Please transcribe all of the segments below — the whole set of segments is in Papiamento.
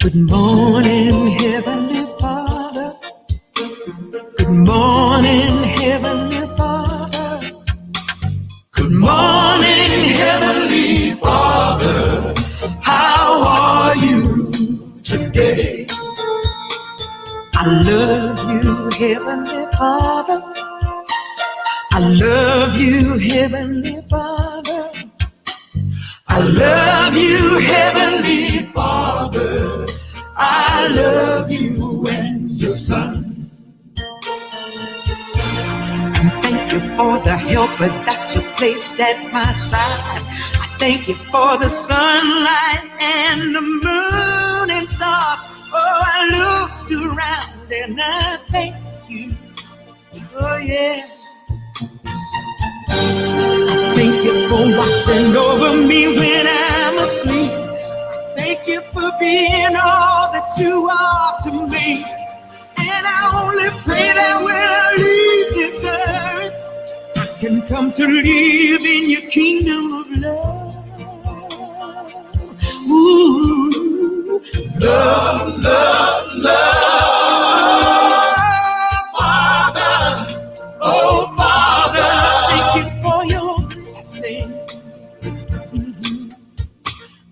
Good morning, Heavenly Father. Good morning, Heavenly Father. Good morning, Heavenly Father. How are you today? I love you, Heavenly Father. I love you, Heavenly Father. I love you, Heavenly Father. I love you and your Son. And thank you for the helper that you placed at my side. I thank you for the sunlight and the moon and stars. Oh, I looked around and I thank you. Oh, yeah. Thank you for watching over me when I'm asleep. Thank you for being all that you are to me. And I only pray that when I leave this earth, I can come to live in your kingdom of love. Ooh, love, love, love. Father, oh Father, thank you for your blessing.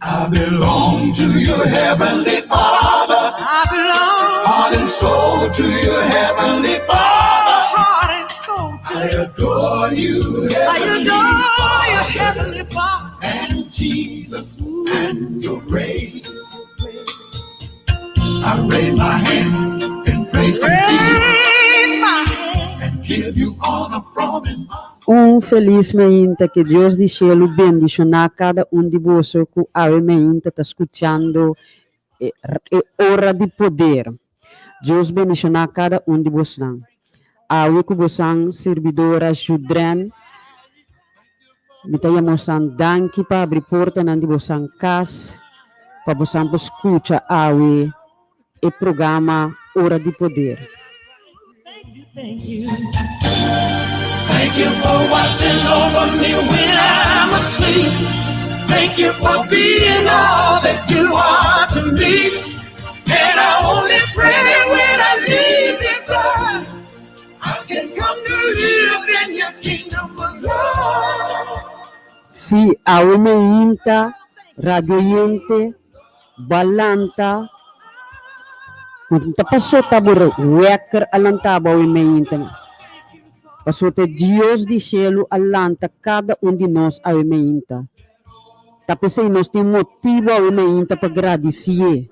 I belong to your heavenly Father. I belong Heart and soul to your heavenly Father. heart and soul to I adore you, I heavenly adore you, Father. Heavenly Father. And Jesus and your grace. I raise my hand and praise to thee Raise my hand. and give you honor from in my Un felis mainta ku Dios di shelu bendishoná kada un di boso ku awe mainta ta skuchando e, e Ora di Poder. Dios bendishoná kada un di boso. Awe ku boso sirbidora Judren mi ta yama boso danki pa habri portanan di boso kas pa boso skucha awe e programa Ora di Poder. Thank you. Thank you for watching over me when I'm asleep. Thank you for being all that you are to me. And I only pray that when I leave this earth, I can come to live in your kingdom of love. Si awe mainta radio oyente b'a lanta ta paso ta bo wekker a lanta bo awe mainta paso ta Dios di shelu a lanta kada un di nos awe mainta ta p'esei nos tin motibu awe mainta pa gradisí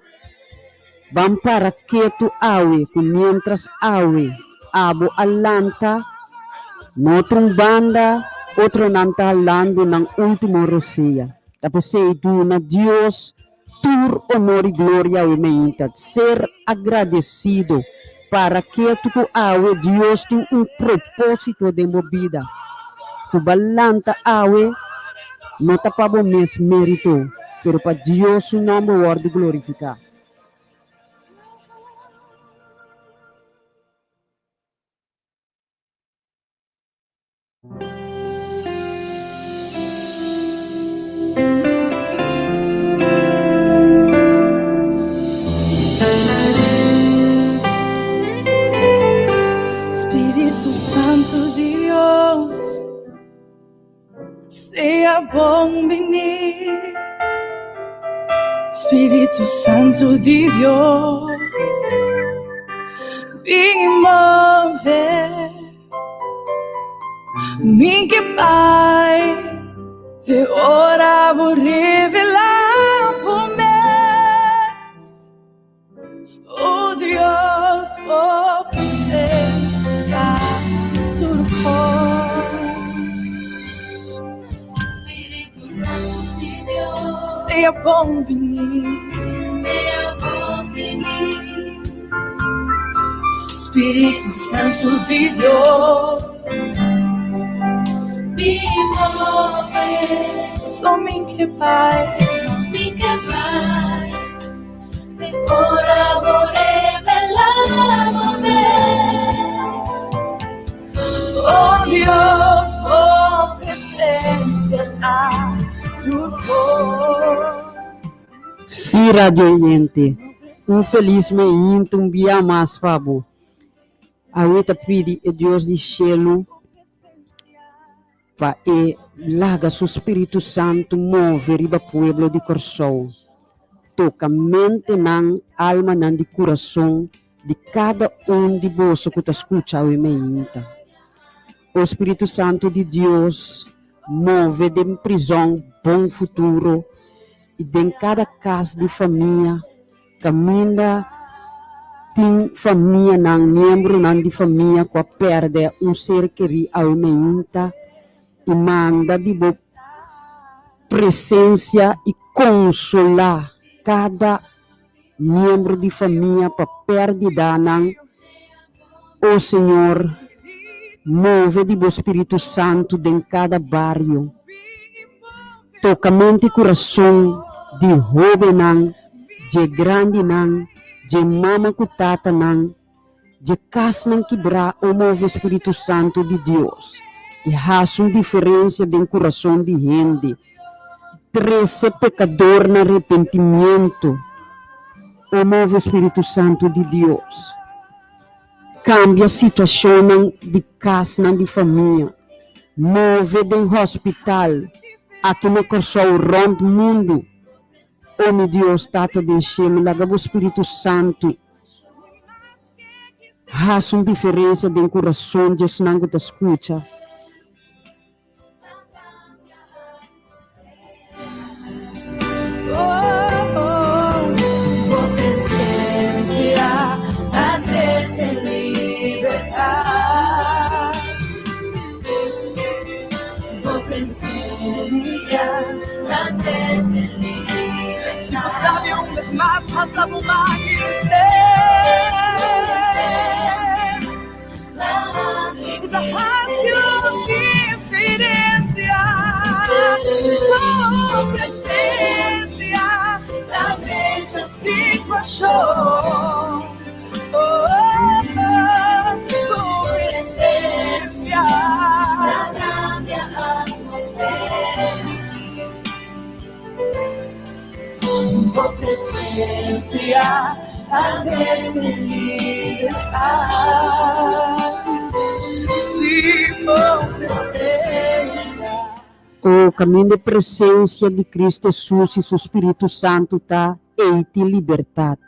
ban para ketu awe ku mientras awe abo a lanta na otro banda otronan ta halando nan último rosea ta p'esei duna Dios tur honor i gloria awe mainta ser agradesido para ketu ku awe Dios tin un propósito den bo bida ku b'a lanta awe no ta pa bo mes mérito pero pa Dios su nòmber wòrdu glorifiká. Spiritu Santu Dios, sea bon bini. Spiritu Santu di Dios, bin move. Mi ke bai, te ora bo revelá bo mes. Oh Dios, bo presensia tur kos. Spiritu Santu di Dios, Sea bon bini. sea bon bini. Spiritu Santu di Dios, Bin move, so mi ke bai. Mi ke bai, te ora bo revelá bo mes. Oh Dios, bo presensia ta tur kos. Si radio oyente. Un felis meinta un bia mas pa bo. Awe ta pidi e Dios di shelu pa e laga su Spiritu Santu move riba pueblo di Kòrsou. Toka mentenan, almanan di kurason di kada un di boso ku ta skucha awe meinta. O Spiritu Santu di Dios, move den prizòn Bon Futuro i den kada kas di famia kaminda tin famianan, miembronan di famia ku a pèrdè un ser kerí awe meinta i manda di bo presensia i konsolá kada miembro di famia pa pèrdidanan. O Señor, move di bo Spiritu Santu den kada bario. Toka mente i kurason di hóbennan, dje grandinan, dje mama ku tatanan, dje kasnan kibrá. O move Spiritu Santu di Dios i hasi un diferensia den kurason di hende. Trese pekadornan repentimiento. O move Spiritu Santu di Dios. Kambia situashonnan di kasnan di famia. Move den hospital, aki na Kòrsou, rònt mundu. O mi Dios, Tata den shelu, laga bo Spiritu Santu hasi un diferensia den kurason di esnan ku ta skucha. O kaminda e presensia di Cristo Hesus i Su Spiritu Santu ta, ei tin libertat.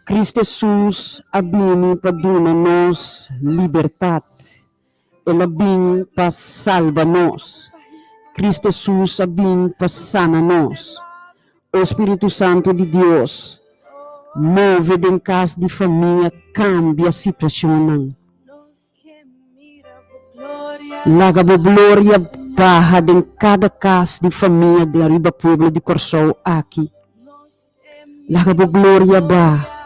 Cristo Hesus a bini pa duna nos libertat. El a bin pa salba nos. Cristo Hesus a bin pa sana nos. O Spiritu Santu di Dios, move den kas di famia, kambia situashonnan. Laga bo gloria baha den kada kas di famia den ariba pueblo di Kòrsou aki. Laga bo gloria baha.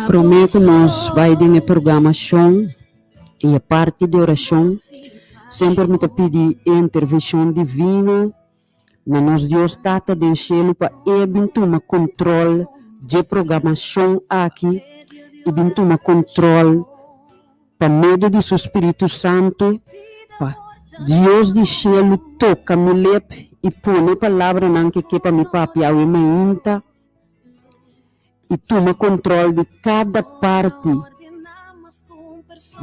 Promé ku nos bai den e programashon i e parti di orashon, semper mi ta pidi e intervenshon divino na nos Dios Tata den shelu pa E bin tuma kontrol dje programashon aki i bin tuma kontrol pa medio di Su Spiritu Santu pa Dios di shelu toka mi lep i pone palabranan ke ke pa mi papia awe mainta. I tuma control di cada parti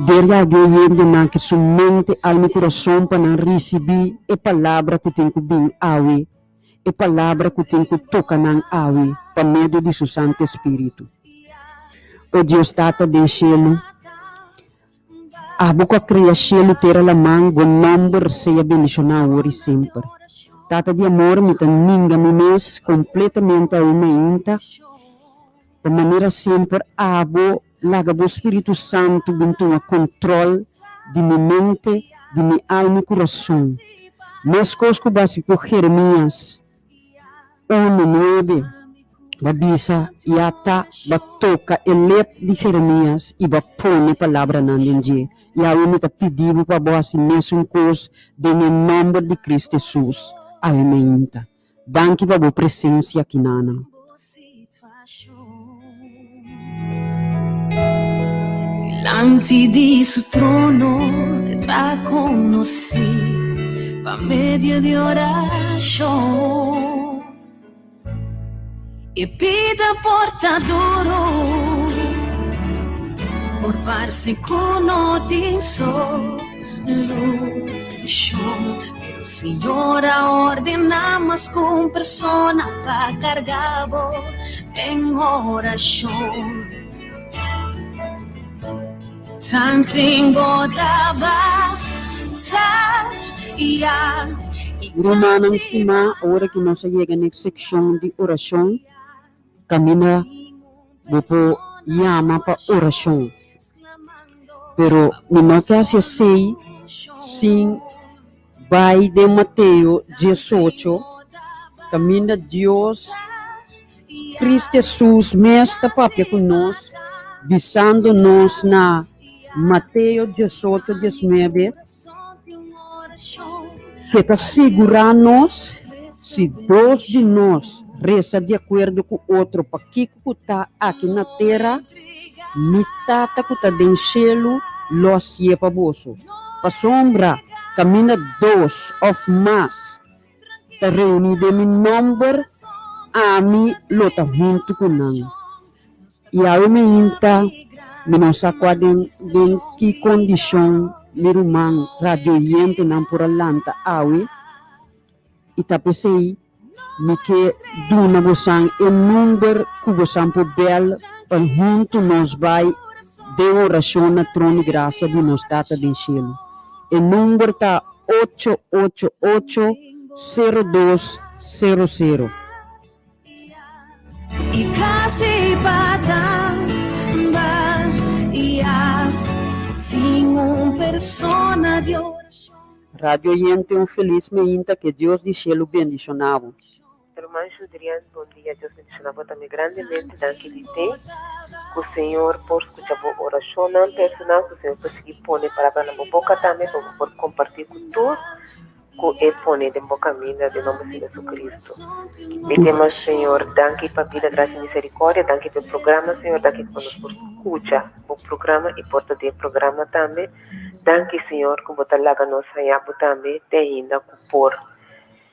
den radio yendenan ki su mente, alma i curason pa nan ricibi e palabra cu tin cu bin awe, e palabra cu tin cu toca nan awe pa medio di su Santo Espiritu. O Dios Tata den cielo, Abo ku a krea shelu, tera, laman, bo nòmber sea bendishoná awor i semper. Tata di amor, mi ta ninga mi mes kompletamente awe mainta, pa manera semper abo laga bo Spiritu Santu bin tuma kontròl di mi mente, di mi alma i kurason. Meskos ku bo hasi ku Jeremias. Unu, nuebe, Ba bisa, Ya ta, ba toka e lep di Jeremias i ba pone palabranan den dje. Yahweh, mi ta pidi bo pa bo hasi mesun kos den e nòmber di Cristo Hesus. Awe meinta. Danki pa bo presensia kinana. Dilanti di su trono e ta konosí pa medio di orashon. E bida por ta duru, por parse ku no tin solushon. Pero Señor a ordená mas ku un persona pa karga bo den orashon. Tanten bo ta batayá i Rumannan kasi stimá, ora ki nos a yega na e sekshon di orashon, kaminda bo por yama pa orashon. Pero mi no ke hasi esei sin bai den Mateo diesocho, kaminda Dios, Cristo Hesus mes ta papia ku nos, bisando nos na Mateo diesocho, diesnuebe, ke ta sigurá nos si dos di nos resa di akuerdo ku otro pa kiko ku ta aki na tera, Mi Tata ku ta den shelu lo hasié pa boso. Pasobra kaminda dos òf mas ta reuní den mi nòmber, ami lo ta huntu ku nan. I awe mi hinta, mi no sa kua den den ki kondishon mi ruman radioyentenan por a lanta awe, i ta p'esei Mi ke duna bosan e number ku bosan por bèl pa huntu nos bai den orashon na tron di grasia di nos Tata den shelu. E number ta ocho ocho ocho sero dos sero sero. I kasi pa tambaya tin un persona di orashon. Radio oyente un felis meinta ke Dios di shelu bendishona bo. Herman Judrian bon dia Dios bendishona bo tambe grandemente danki di te ku Señor por skucha bo orashonnan personal ku Señor por sigui pone palabra na bo boka tambe pa bo por komparti ku tur ku e pone den bo kaminda den nomber di Jesucristo mi tema Señor danki pa bida grasia i misericordia danki pa e programa Señor danki pa nos por skucha bo programa i por ta den e programa tambe. Danki Señor ku bo ta laga nos haña bo tambe te ainda ku por.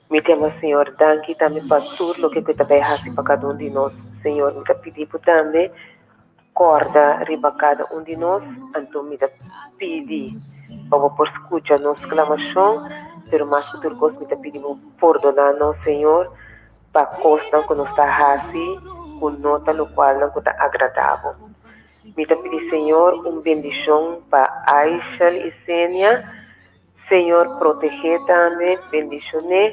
Mi ta yama Señor danki tambe pa tur loke ku e ta bai hasi pa kada un di nos. Señor mi ta pidi bo tambe kòrda riba kada un di nos, anto mi ta pidi pa bo por skucha nos sklamashon, pero mas ku tur kos mi ta pidi bo pordoná nos Señor pa kosnan ku nos ta hasi ku no ta lokualnan ku ta agradá bo. Mi ta pidi Señor un bendishon pa Aishel i Senia. Señor protegé tambe, bendishoné,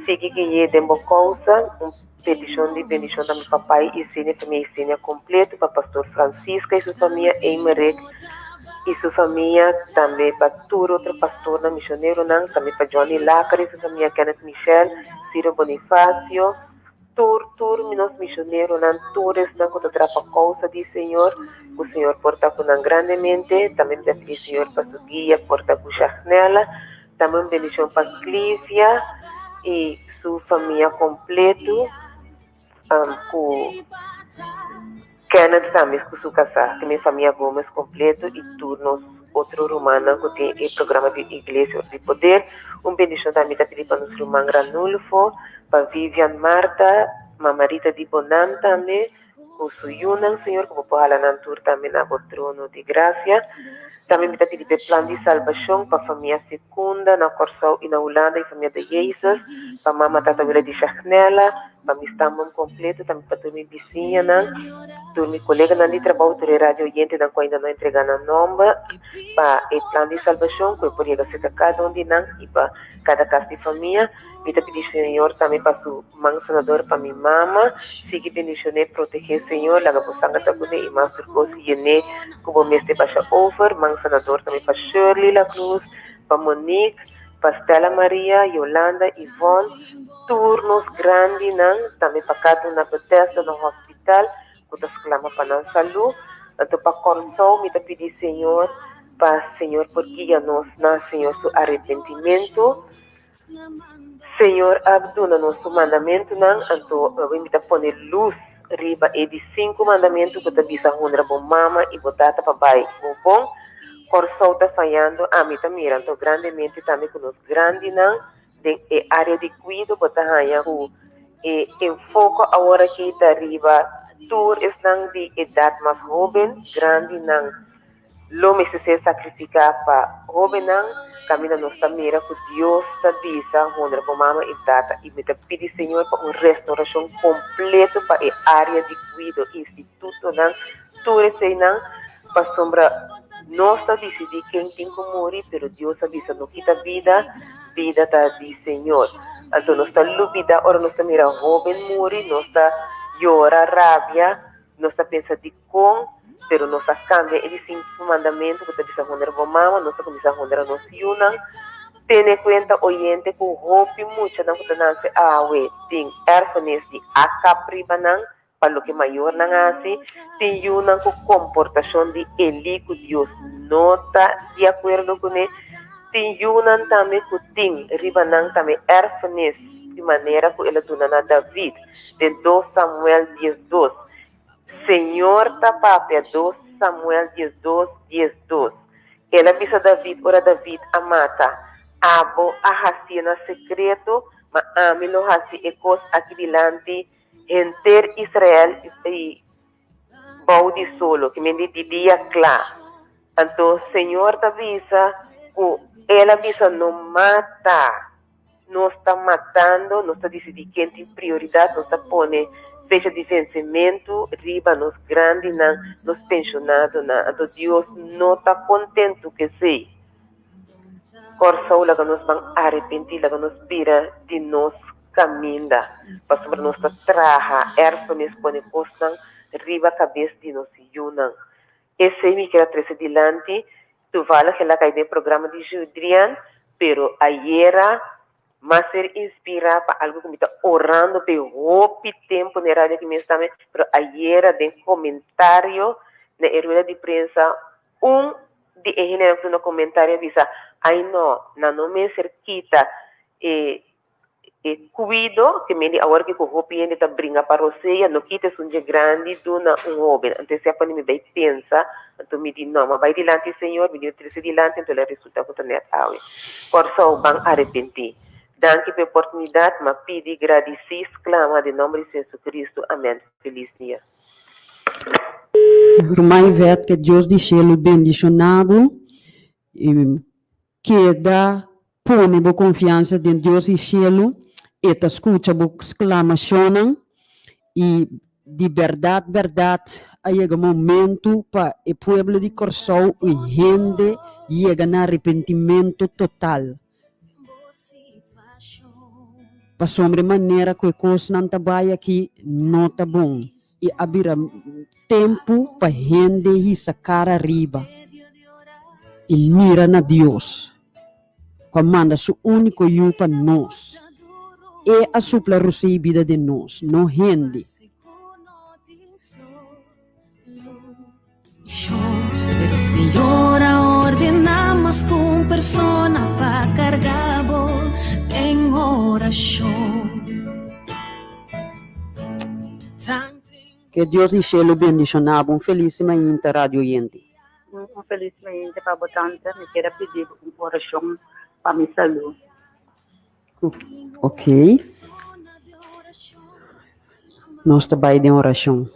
sigui gui'é den bo kousa. Un petishon di bendishon tambe pa Pai i Senia, famia i Senia kompleto, pa Pastor Francisca i su famia, Eymerick i su famia, tambe pa tur otro pastornan, mishoneronan, tambe pa Johnny Laker i su famia, Kenneth Michel, Ciro Bonifacio. Tur tur nos misioneronan, tur esnan ku ta traha pa kousa di Señor, ku Señor por ta ku nan grandemente. Tambe mi ta pidi Señor pa su guia por ta ku Shagnella. Tambe un bendishon pa Clivia i su famia kompleto, ku Kenneth tambe ku su kasá, ku mi famia Gomez kompleto i tur nos otro rumannan ku tin e programa di Iglesia Ora di Poder. Un bendishon tambe mi ta pidi pa nos ruman Ranulfo, pa Vivian Marta, Mama Rita di Bonan tambe, ku su yunan, Señor, ku bo por hala nan tur tambe na bo trono di grasia. Tambe mi ta pidi pa e plan di salbashon pa famia Secunda na Kòrsou i na Hulanda i famia de Jesus, pa mama, tata, wela di Shagnella, pa mi stamboom kompleto, tambe pa tur mi bisiñanan, tur mi koleganan di trabou, tur e radio oyentenan ku ainda no a entregá nan nòmber pa e plan di salbashon, ku e por yega serka kada un di nan i pa kada kas di famia. Mi ta pidi Señor tambe pa su man sanador pa mi mama. Sigui bendishon'é, proteg'é Señor, laga bo sanger ta kuné i mas tur kos yen'é ku bo mester basha over. Man sanador tambe pa Shirley La Cruz, pa Monique, pa Stella Maria, Yolanda, Yvonne, tur nos grandinan, tambe pa kada un na Bethesda na hospital ku ta sklama pa nan salú. Anto pa Kòrsou mi ta pidi Señor pa Señor por guia nos na Señor su arepentimentu. Señor a duna nos su mandamentunan, anto awe mi ta pone lus riba e di sinku mandamentu ku ta bisa honra bo mama i bo tata pa bai bo bon. Kòrsou ta fayando, ami ta mira anto grandemente tambe ku nos grandinan den e área di kuido bo ta haña ku e enfoko aworakí ta riba tur esnan di edat mas hóben, grandinan. Lo mester ser sakrifiká pa hóbennan, kaminda nos ta mira ku Dios ta bisa honra bo mama i tata. I mi ta pidi Señor pa un restaurashon kompleto pa e área di kuido, institutonan, tur eseinan, pasobra nos ta disidí ken tin ku muri, pero Dios a bisa no kita bida, bida ta di Señor. Anto nos ta lubidá ora nos ta mira hóben muri, nos ta yora, rabia, nos ta pensa dikon, pero nos a kambia e di sinku mandamentu ku ta bisa honra bo mama, nos a kuminsá honra nos yunan. Tene kuenta oyente ku hopi muchanan ku ta nase awe tin erfenis di a kap riba nan pa loke mayornan hasi, tin yunan ku komportashon di Elí ku Dios no ta di akuerdo kuné, tin yunan tambe ku tin riba nan tambe erfenis di manera ku el a duna na David den dos Samuel diesdos. Señor ta papia dos Samuel diesdos, diesdos. El a bisa David ora David a mata, Abo a hasié na sekreto, ma ami lo hasi e kos aki dilanti henter Israel i bou di solo, ki men di di dia kla. Anto Señor ta bisa ku El a bisa no mata. Nos ta matando, nos ta disidí ken tin prioridat, nos ta pone fecha di vensementu riba nos grandinan, nos penshonadonan. Anto Dios no ta kontentu ku esei. Kòrsou laga nos ban arepentí, laga nos bira di nos kaminda, pasobra nos ta traha erfenis pone kosnan riba kabes di nos yunan. Esei mi kier a trese dilanti. Toevallig el a kai den programa di Judrian, pero ayera m'a ser inspirá pa algu ku mi ta orando p'e hopi tempu na e radio aki mes tambe, pero ayera den komentario na e rueda di prensa un di e hendenan ku duna komentario a bisa, Ai no, nan no mester kita e E kuido ke mende awor ke ku hopi hende ta bringa pa rosea, no kita esun dje grandi duna un hoben. Anto esei a pone mi bai pensa, anto mi di no, m'a bai dilanti Señor, mi di no trese dilanti, anto el a resulta ku ta nèt awe. Kòrsou, ban arepentí. Danki pa e oportunidat, m'a pidi, gradisí, sklama den nòmber di Señor Jesucristo, amèn. Felis dia. Ruman Yvette, ke Dios di shelu bendishoná bo i Keda pone bo konfiansa den Dios di shelu, E ta skucha bo sklamashonnan, i di bèrdat bèrdat a yega momentu pa e pueblo di Kòrsou i hende yega na arepentimentu total. Pasobra e manera ku e kosnan ta bai aki no ta bon i a bira Tempu pa hende hisa kara riba i mira na Dios, ku a manda su úniko Yu pa nos. E a supla rosea i bida den nos, no hende. Pero Señor a ordená mas ku un persona pa karga bo den orashon. Ke Dios di shelu bendishoná bo. Un felis mainta radio oyente. Un felis mainta pa bo tanta. Mi kier a pidi bo un orashon pa mi salú. Ok. Nos ta bai den orashon.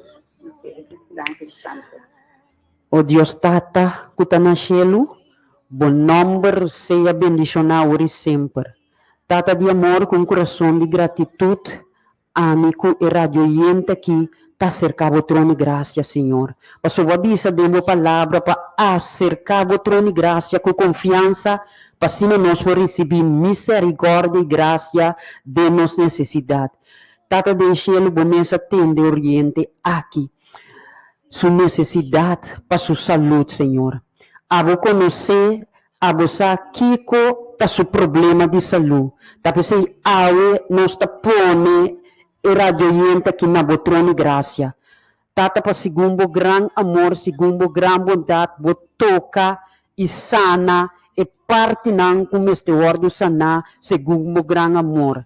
O Dios Tata ku ta na shelu, bo nòmber sea bendishoná awor i semper. Tata di amor, ku un kurason di gratitut Ami ku e radioyente aki ta aserká bo trono di grasia, Señor. Pasobra bo a bisa den bo Palabra pa aserká bo trono di grasia ku konfiansa, pa asina nos por risibí miserikòrdia i grasia den nos nesesidat. Tata den shelu, bo mes a tende oriente aki su nesesidat pa su salud, Señor. Abo konosé Abo sa kiko ta su problema di salú. Ta p'esei awe nos ta pone e radioyente aki na bo trono di grasia. Tata, pa segun bo gran amor, segun bo gran bondat, bo toka i sana e partinan ku mester wòrdu saná segun bo gran amor.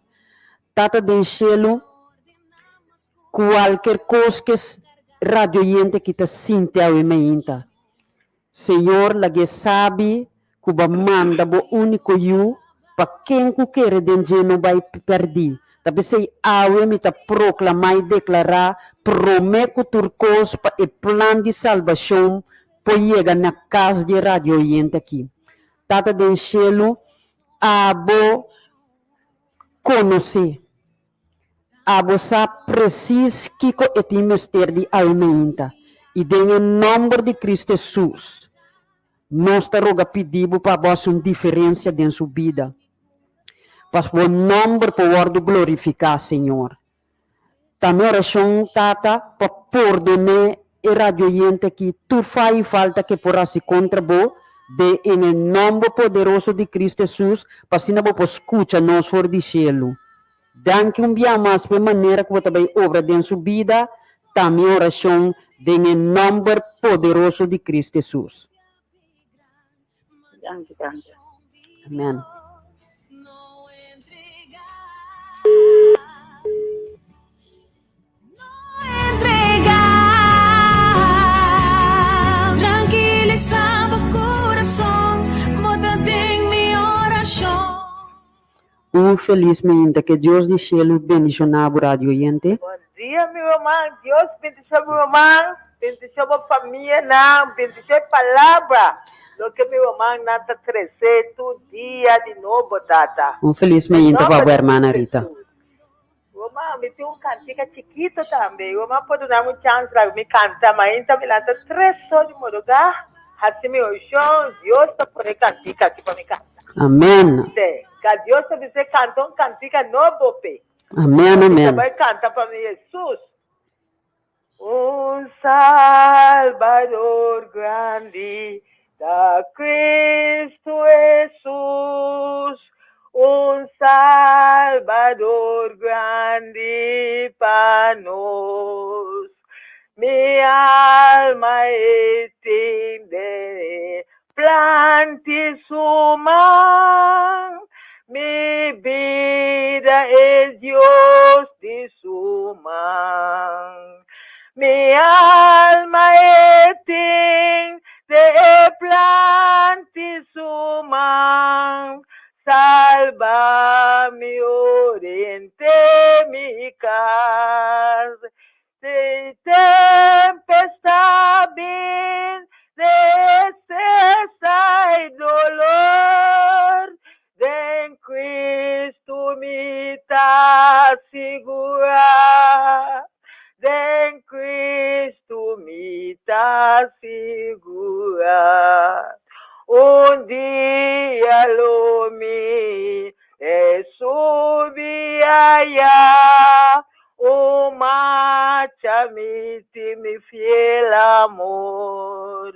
Tata den shelu, kualker kos ku e radioyente aki ta sinti awe mainta, Señor lag'é sabi ku bo a manda bo úniko Yu pa ken ku kere den dje no bai pèrdí. Ta p'esei awe mi ta proklamá i deklará promé ku tur kos pa e plan di salbashon por yega na kas di e radio oyente akí. Tata den shelu, abo konosé. Abo sa presis kiko e tin mester di almeinta, i den e nòmber di Cristo Hesus, nos ta roga pidi bo pa bo hasi un diferensia den su bida, pa bo nòmber por wòrdu glorifiká, Señor. Ta mi orashon, Tata, pa pordon'é e radioyente aki tur faya i falta ke por hasi kontra bo, den en e nòmber poderoso di Cristo Hesus, pa asina bo por skucha nos for di shelu. Danki un bia mas p'e manera ku bo ta bai obra den su bida, ta mi orashon den e nòmber poderoso di Cristo Hesus. Danki tante. Amen. Un felis mainta ke Dios di shelu bendiciona bo radio oyente. Bon dia mi ruman, Dios bendicion mi ruman, bendicion bo famianan, bendicion e palabra loke mi rumannan ta trece tur dia di nobo tata. Un felis Den mainta pa nomber bo di hermana Rita. Jesus. Ruman mi tin un cantica chikito tambe, ruman por duna mi un chance laga mi canta mainta mi lanta tres or di modoga haci mi oracion Dios ta pone cantica aki pa mi canta. Amen. Te, ka Dios ta bis'é canta un cantica nobo p'e. Amen, Mi ta amen. bai canta pa mi Jesus. Un Salbador grandi ta Cristo Jesus, un Salbador grandi pa nos. Mi alma e tin den e planti su man, mi bida es Dios di su man. Mi alma e tin den e planti su man, salba mi oriente mi kas. Si tempestad bin, tristesa i dolor, den Cristo mi ta sigurá. Den Cristo mi ta sigurá. Un dia lo mi e subi ayá. O macha mi ti mi fiel amor,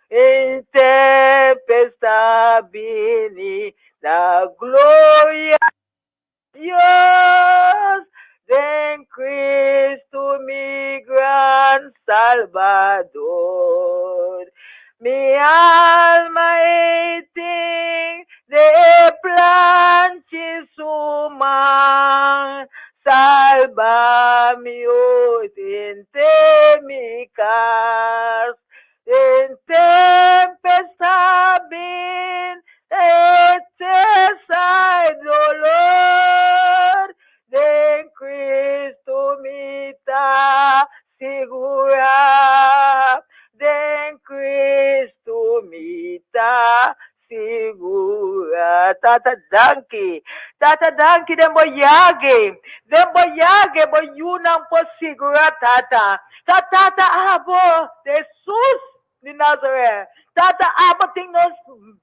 En tempestad bini na gloria. Dios, den Cristo mi gran Salbador. Mi alma ei tin de planchi su man, salba mi o den mi cas. Den tempestad bin, tristesa y dolor, den Cristo mi ta sigura. Den Cristo mi ta sigura. Tata danki. Tata danki den bo yage. Den bo yage bo yunan por sigura tata. Ta tata abo Jesus di Nazaret. Tata abo tin nos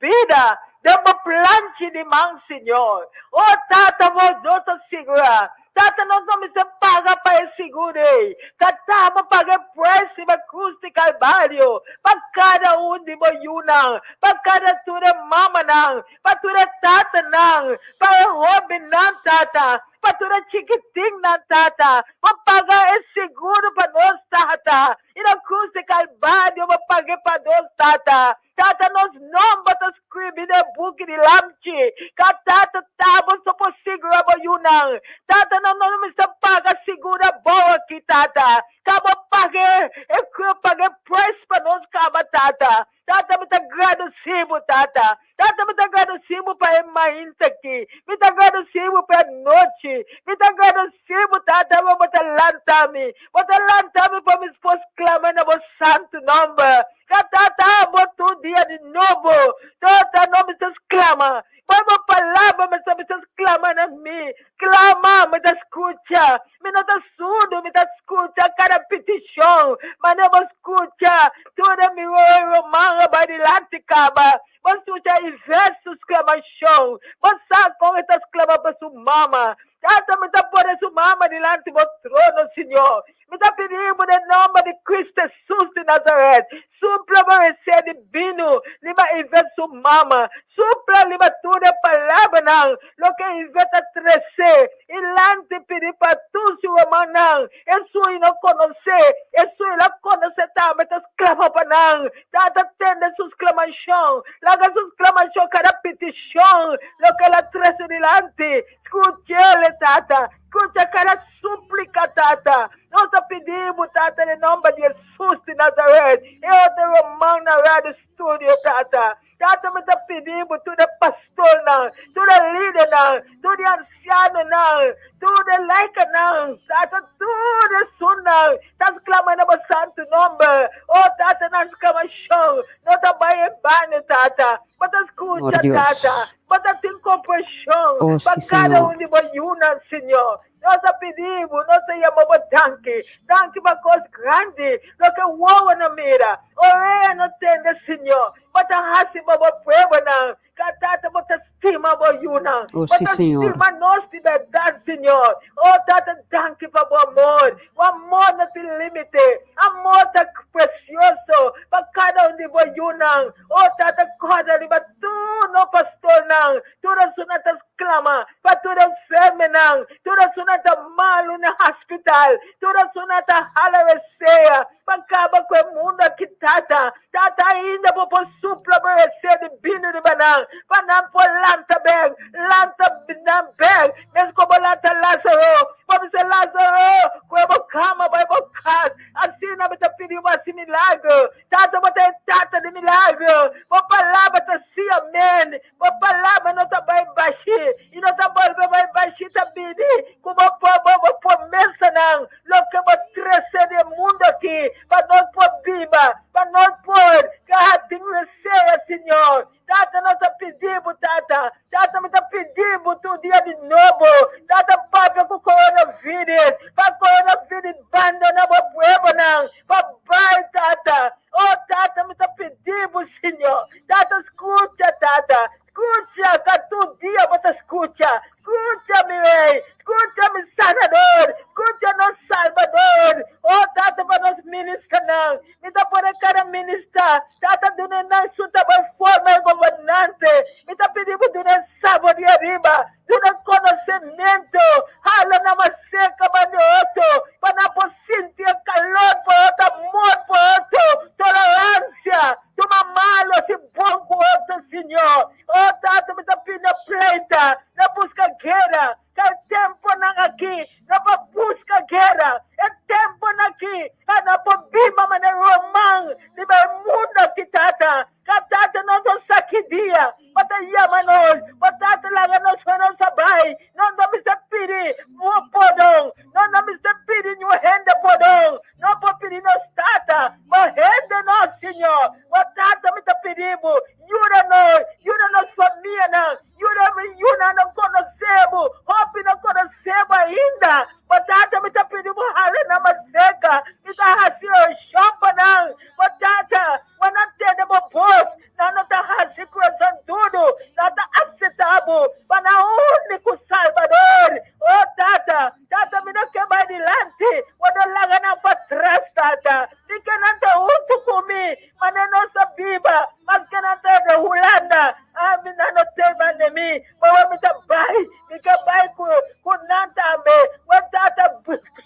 bida den bo planchi di man Señor. Oh tata bo nos ta sigura. Tata nos no mester paga pa e seguro ei. Tata bo paga e prijs riba cruz di Calvario pa cada un di bo yunan, pa cada tur e mamanan, pa tur e tatanan, pa e hobennan tata, pa tur e chikitinnan tata. Bo paga e seguro pa nos tata. I na cruz di Calvario bo paga e pa nos tata. Tata nos nomber ta scribi den buki di Lamchi. Ka tata ta bo so por sigura bo yunan. Tata nos no mester paga sigura bou aki tata. Ka bo paga e paga e prijs pa nos kaba tata. Tata mi ta gradeci bo tata. Tata mi ta gradeci bo pa e mainta aki. Mi ta gradeci bo pa e anochi. Mi ta gradeci bo tata bo ta lanta mi. Bo ta lanta mi pa mi por sclama na bo santo nomber. Ka tata bo tur dia di nobo. Tata no mi ta sclama. Bo bo palabra mi ta mi ta sclama na mi. Clama mi ta scucha. Mi no ta surdo mi ta scucha cada peticion. Mane bo scucha tur e mi roman a bai dilanti caba. Bo scucha Ivette su sclamacion. Bo sa con e ta sclama pa su mama. Tata mi ta pone su mama dilanti bo trono Señor. Mi ta pidi bo den nomber di Cristo Jesus di Nazaret, supla bo resé dibino riba Ivette su mama, supla riba tur e palabranan loke Ivette a trese i lanti pidi pa tur su rumannan, esun i no konosé, esun i la konosé tambe ta sklama pa nan. Tata tende su sklamashon, laga su sklamashon kada petishon loke el a trese dilanti. Skuch'el, Tata. Skucha kada súplika, Tata. Nos ta pidi bo, Tata, den nòmber di Hesus di Nazaret. E otro ruman na radio studio, Tata. Tata, mi ta pidi bo tur e pastornan, tur e lidernan, tur e ansianonan, tur e laikanan, Tata, tur esunnan ta sklama na bo santu nòmber. O Tata, nan sklamashon no ta bai en bano, Tata. Bo ta Señor skucha, Dios. Tata. Bo ta tin kompashon Oh, pa sí, kada Señor. un di bo yunan, Señor. Nos a pidi bo, nos ta yama bo danki. Danki pa kos grandi, loke wowo no mira, orea no tende, Señor. Bo ta hasi pa bo pueblonan. Ka Tata, bo ta stima bo yunan. Oh, Bo sí, ta Señor. stima nos di bèrdat, Señor. Oh, Tata, danki pa bo amor. Bo amor no tin límite. Amor ta presioso pa kada un di bo yunan. Oh, Tata, kòrda riba tur no pastornan, tur esunnan ta sklama, pa tur enfermenan, tur esunnan ta malu na hospital, tur esunnan ta hala resea, pa kaba ku e mundu aki, Tata. Tata, ainda bo por supla bo resea di bini riba nan, pa nan por lanta bèk, lanta nan bèk, meskos bo lanta Lázaro. Bo bisa, Lázaro, kue bo kama, bai bo kas. Asina mi ta pidi bo hasi milagro. Tata, bo ta e Tata di milagro. Bo palabra ta sí, amén. Bo palabra no ta bai bashí i no ta bolbe bai bashí. Ta bini ku bo bo bo promesanan, loke bo trese den e mundu aki pa nos por biba, pa nos por traha tin resea, Señor. Tata, nos ta pidi bo, Tata. Tata, mi ta pidi bo tur dia di nobo. Tata, papia ku coronavirus, pa coronavirus bandona bo pueblonan, pa bai, Tata. Oh, Tata, mi ta pidi bo, Señor. Tata, skucha, Tata. Skucha, ka tur dia bo ta skucha. Skucha, mi Rey. Skucha, mi Sanador. Skucha, nos Salbador. Oh, Tata, pa nos ministernan. Mi ta pone kada minister. Tata, duna nan su tabal forma e gobernante. Mi ta pidi bo duna e sabo di ariba. Duna konosementu, hala nan mas serka ban di otro, pa nan por sinti e kalor pa otro, amor pa otro, toleransia, tuma malu hasi bon ku otro, Señor. O Tata, mi ta pidi no pleita, no buska guera, ka e temponan aki no por buska guera, e temponan aki pa no por biba manera roman riba e mundu aki, Tata. Ka Tata nos no sa ki dia bo ta yama nos, bo Tata laga nos for nos a bai, nos no mester pidi bo pordon, nos no mester pidi niun hende pordon, nos por pidi nos Tata, bo hende nos, Señor, bo Tata mi ta pidi bo, yuda nos, yuda nos famianan, yuda mi yunan no konosé bo, hopi no konosé bo ainda, bo Tata mi ta pidi bo hala nan mas serka, mi ta hasi orashon pa nan, bo Tata. Bo no tende bo bos, nan no ta hasi kurason duru, nan ta akseptá bo pa nan úniko Salbador. O Tata, Tata, mi no ke bai dilanti, bo no laga nan patras, Tata. Mi ke nan ta huntu ku mi, manera nos ta biba, maske nan ta na Hulanda. Ami nan no tei banda mi, ma mi ta bai, mi ke bai ku ku nan tambe. Bo Tata,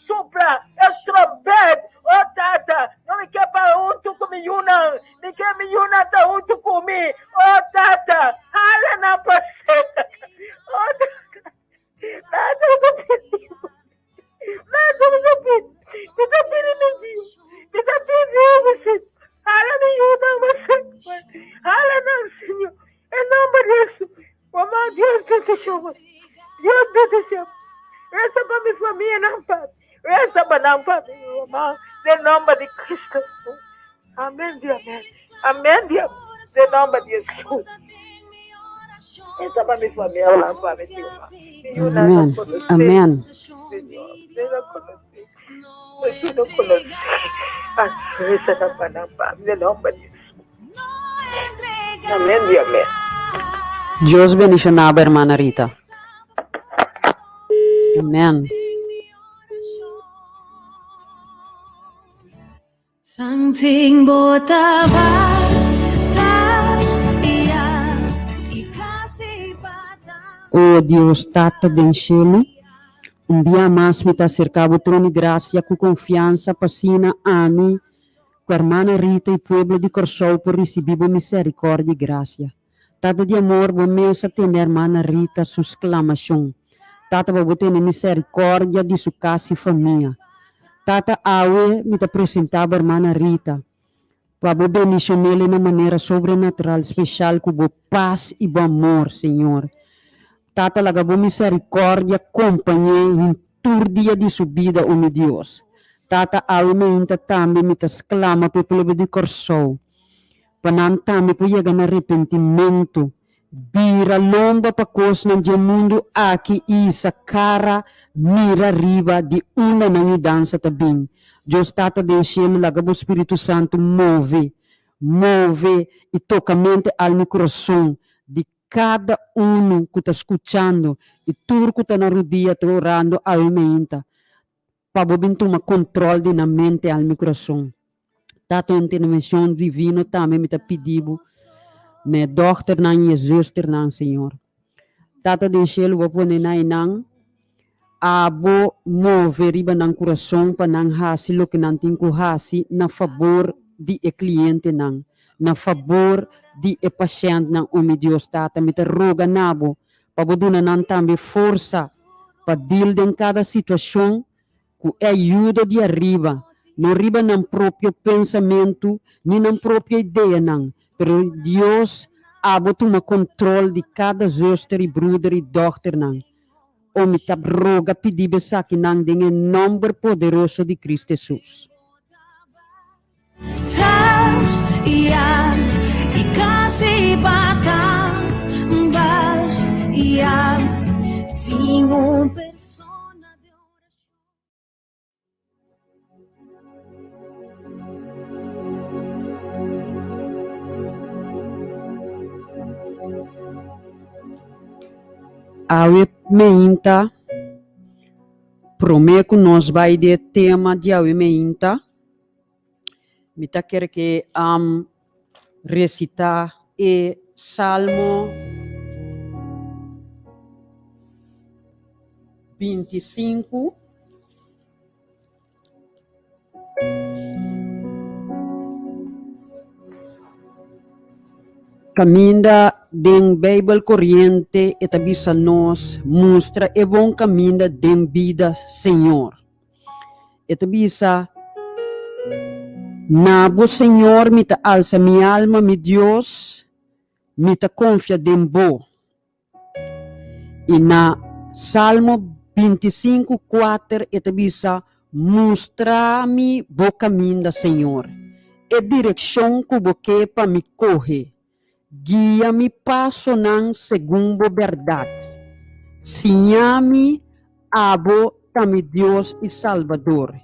supla e trompet, O Tata, no mi ke pa huntu ku mi yunan, mi ke mi yunan ta huntu ku mi. O Tata, hala nan pa serka. O Tata, nada mi ta pidi bo, nada mi ta pidi, mi ta pidi mi Dios, mi ta pidi bo, Señor, hala mi yunan pa serka, hala nan, Señor, en nomber di Hesus. Mama, Dios bendicion bo. Dios bendicion. Reza pa mi famianan, Padre. Reza pa nan, Padre. Mama, den nomber di Cristo. Amen di amen. Amen di amen. Den nomber di Jesus. Reza pa mi familia, Padre. Mi yunan no Amen. conoce. Amen. Señor, mi no conoce. Mi no conoce. Reza pa nan, Padre. Den nomber di Jesus. Amén di amén. Dios bendiciona bo hermana Rita. Amen. O Dios Tata den shelu, un bia mas mi ta acerca bo trono di gracia cu confiansa pa asina ami Ku hermana Rita i pueblo di Kòrsou por risibí bo miserikòrdia i grasia. Tata di amor, bo mes a tende hermana Rita su sklamashon. Tata, pa bo tene miserikòrdia di su kas i famia. Tata, awe mi ta presentá bo hermana Rita, pa bo bendishon'el na manera sobrenatural speshal ku bo pas i bo amor, Señor. Tata, laga bo miserikòrdia kompañ'é hintur dia di su bida, o mi Dios. Tata, awe meinta tambe mi ta sklama pa e pueblo di Kòrsou, pa nan tambe por yega na repentimentu, bira lomba pa kosnan dje mundu aki i hisa kara mira riba di unda nan yudansa ta bin. Dios Tata den shelu, laga bo Spiritu Santu move, move i toka mente, alma i kurason di Kada unu ku ta skuchando i tur ku ta na rudia ta orando awe meinta pa bo bin tuma kontrol di nan mente, alma i kurason. Tata intervenshon divino tambe mi ta pidi bo na e dòkternan i e zùsternan, Señor. Tata den shelu bo a pone nan einan, abo move riba nan kurason pa nan hasi loke nan tin ku hasi na fabor di e klientenan, na fabor di e pashèntnan. O mi Dios Tata, mi ta roga na bo pa bo duna nan tambe forsa pa dil den kada situashon ku e ayuda di ariba, no riba nan propio pensamentu ni nan propio ideanan, pero Dios abo tuma kontrol di kada zuster i bruder i dòkternan. O mi ta roga pidi bo esakinan den e nòmber poderoso di Cristo Hesus. Awe meinta, prome ku nos bai di e tema di awe meinta, mi ta kere ke resita e salmo. 25. Kaminda den Beibel Koriente e ta bisa nos mustra e bon kaminda den bida Señor. E ta bisa, Na bo Señor mi ta alsa mi alma, mi Dios, mi ta konfia den bo. I na Salmo 25, 4 e ta bisa, Mustra mi bo kaminda, Señor, e direkshon ku bo ke pa mi kohe. Guia mi pasonan segun bo bèrdat. Siña mi, abo ta mi Dios i Salbador.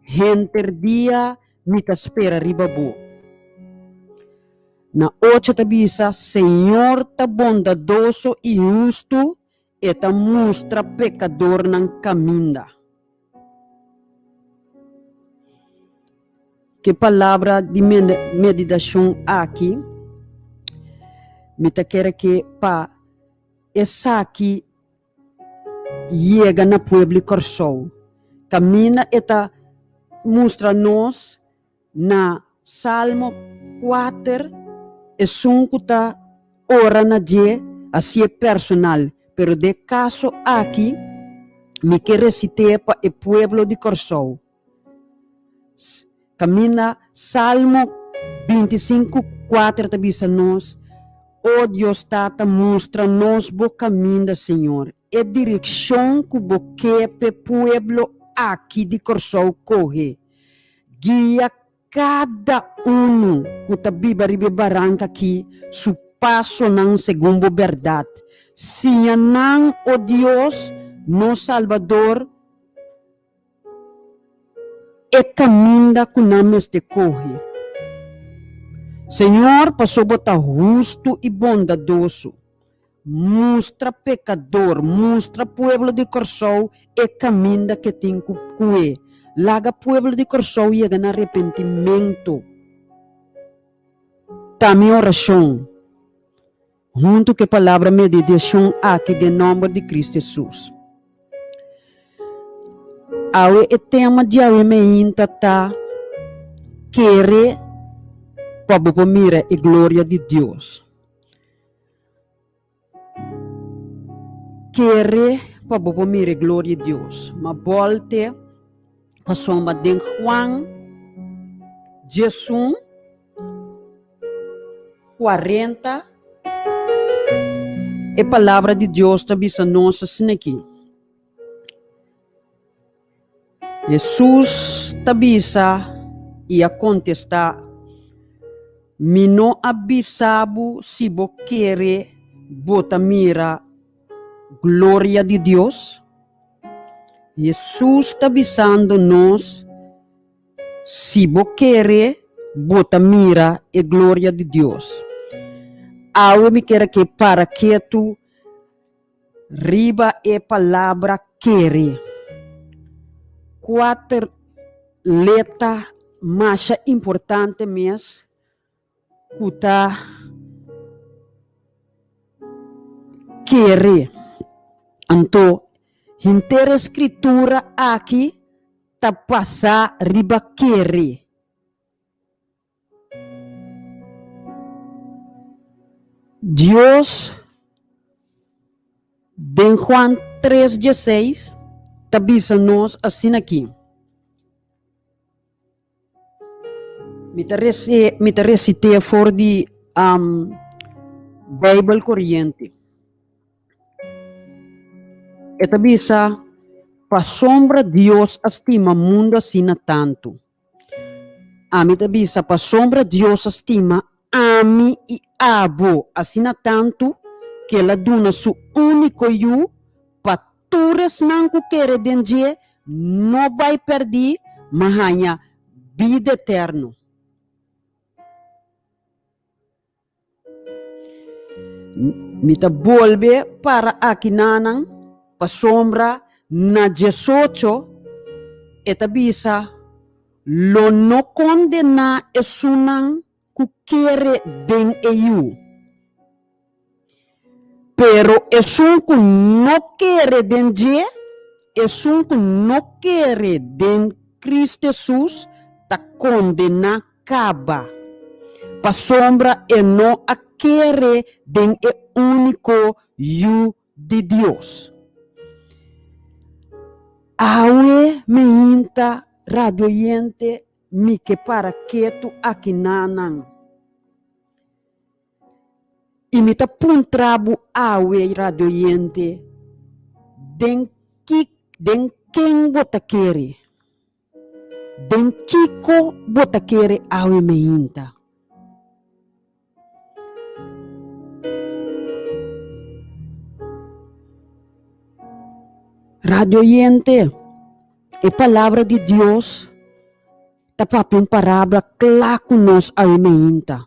Henter dia mi ta spera riba bo. Na ocho ta bisa, Señor ta bondadoso i hustu, e ta mustra pekadornan kaminda. Ke palabra di meditashon aki, mi ta kere ke pa esaki yega na pueblo di Kòrsou. Kaminda e ta mustra nos Na Salmo kuater, esun ku ta ora na dje hasié personal, pero den e kaso aki mi ke resit'é pa e pueblo di Kòrsou. Kaminda Salmo 25, 4 ta bisa nos, O Dios Tata, mustra nos bo kaminda, Señor, e direkshon ku bo ke p'e pueblo aki di Kòrsou kohe. Guia kada unu ku ta biba riba e baranka akí su pasonan segun bo bèrdat. Siña nan, o Dios, nos Salbador, e kaminda ku nan mester kohe. Señor, pasobra bo ta hustu i bondadoso. Mustra pekador, mustra pueblo di Kòrsou e kaminda ke tin ku kue. Laga pueblo di Kòrsou yega na arepentimentu. Ta mi orashon, huntu ku e palabra medidashon aki den nòmber di Kristu Hesus. Awe e tema di awe meinta ta Kere pa bo por mira e gloria di Dios. Kere pa bo por mira e gloria di Dios. Ma bolte pasobra den Juan 11, 40 e palabra di Dios ta bisa nos asina aki. Hesus ta bisa i a kontestá, Mi no a bisa bo si bo kere bo ta mira gloria di Dios? Hesus ta bisando nos, Si bo kere bo ta mira e gloria di Dios. Awe mi kere ke para ketu Riba e palabra kere, kuater leta masha importante mes ku ta kere. Anto henter e skritura aki ta pasá riba kere. Dios den Juan tres dieseis ta bisa nos asina aki. Mi ta rese, mi ta resit'é for di Bijbel Koriente. E ta bisa, Pasobra Dios a stima mundu asina tantu. Ami ta bisa pasobra Dios a stima ami i abo asina tantu ku el a duna su úniko Yu pa tur esnan ku kere den dje no bai pèrdí ma haña bida eterno. Mi ta bolbe para akinanan pasobra na diesocho e ta bisa, Lo no kondená esunnan ku kere den e Yu. Pero esun ku no kere den dje. Esun ku no kere den Kristu Hesus ta kondená kaba, pasobra e no a kere den e úniko Yu di Dios. Awe meinta radioyente mi ke para ketu aki nanan. I mi ta puntra bo awe radioyente den ki den ken bo ta kere? Den kiko bo ta kere awe meinta? Radio oyente, e palabra di Dios ta papia un parabra kla ku nos awe meinta.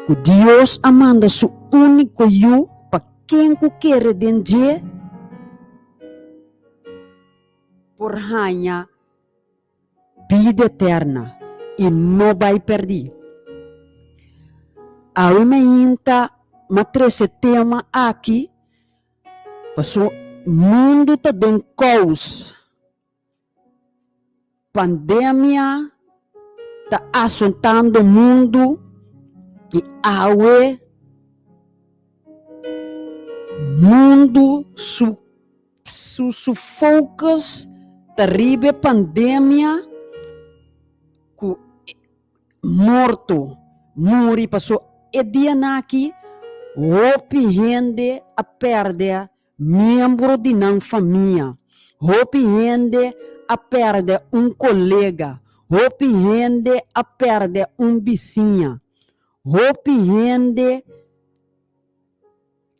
Ku Dios a manda su úniko Yu pa ken ku kere den dje por haña bida eterna i no bai pèrdí. Awe mainta m'a trese tema aki paso mundu ta den kous. Pandemia ta asontando mundu i awe mundu su su su focus ta riba e pandemia ku morto muri paso e dianan aki hopi hende a pèrdè Miembro di nan famia. Hopi hende a pèrdè un kolega. Hopi hende a pèrdè un bisiña. Hopi hende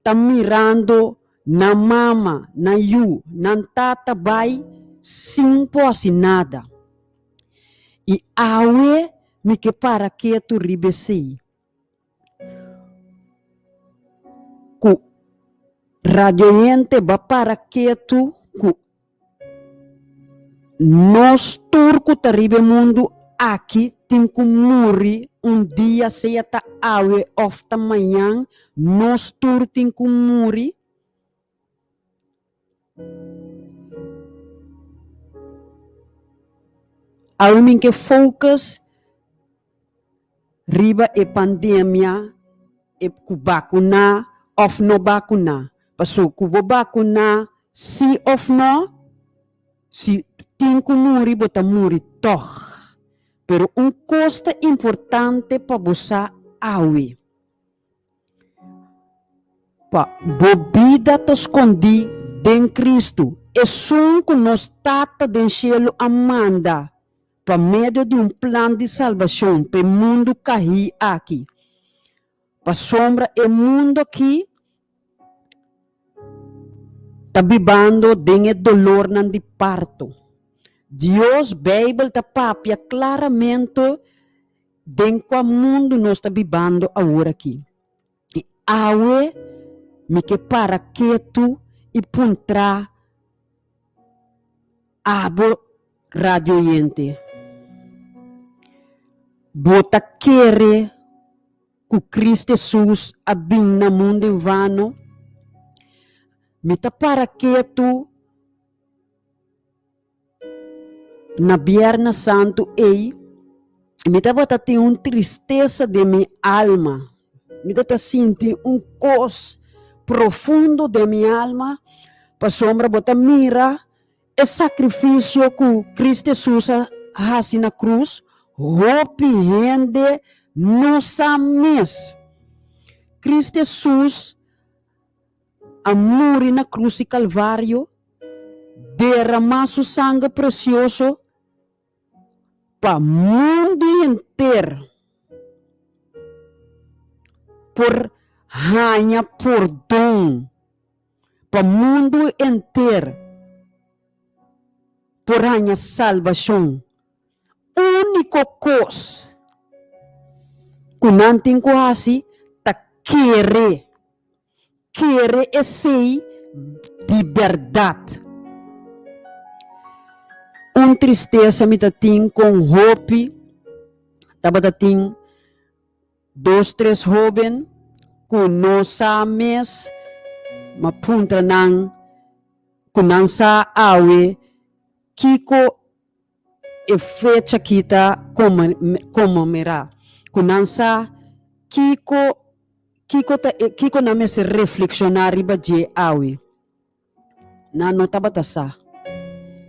ta mirando nan mama, nan yu, nan tata bai sin por hasi nada. I awe mi ke para ketu riba esei. Ku radioyente ba para ketu ku nos tur ku ta riba e mundu aki tin ku muri un dia sea ta awe òf ta mañan nos tur tin ku muri. Awe mi ke focus riba e pandemia e ku bakuna of no bakuna. Paso ku bo bakuna si of no, si tin ku muri bo ta muri tog. Pero un kos ta importante pa bo sa awe. Pa bo bida ta skondí den Kristu, esun ku nos Tata den shelu a manda pa medio di un plan di salbashon pa e mundu kahí aki. Pasobra e mundu akí ta bibando den e dolornan di parto. Dios, Beibel ta papia klaramente Den kua mundu nos ta bibando awor aki? I awe mi ke para ketu i puntra abo radio oyente, Bo ta kere ku Cristo Hesus a bin na mundu en vano? Mi ta para ketu Na Bierna Santu ei, mi tabata tin un tristesa den mi alma. Mi tabata sinti un kos profundo den mi alma, pasobra bo ta mira e sakrifisio ku Kristu Hesus a hasi na krus, hopi hende no sa mes. Kristu Hesus a muri na krus di Kalvario, derama su sanger presioso pa mundu henter por haña pordon, pa mundu henter por haña salbashon. Úniko kos ku nan tin ku hasi ta kere. Kere esei di bèrdat. Un tristesa mi ta tin kon hopi tabata tin dos tres hóben ku no sa mes, m'a puntra nan. Ku nan sa awe kiko e fecha aki ta konmemorá. Ku nan sa kiko kiko ta kiko nan mester reflekshoná riba dje awe. Nan no tabata sa.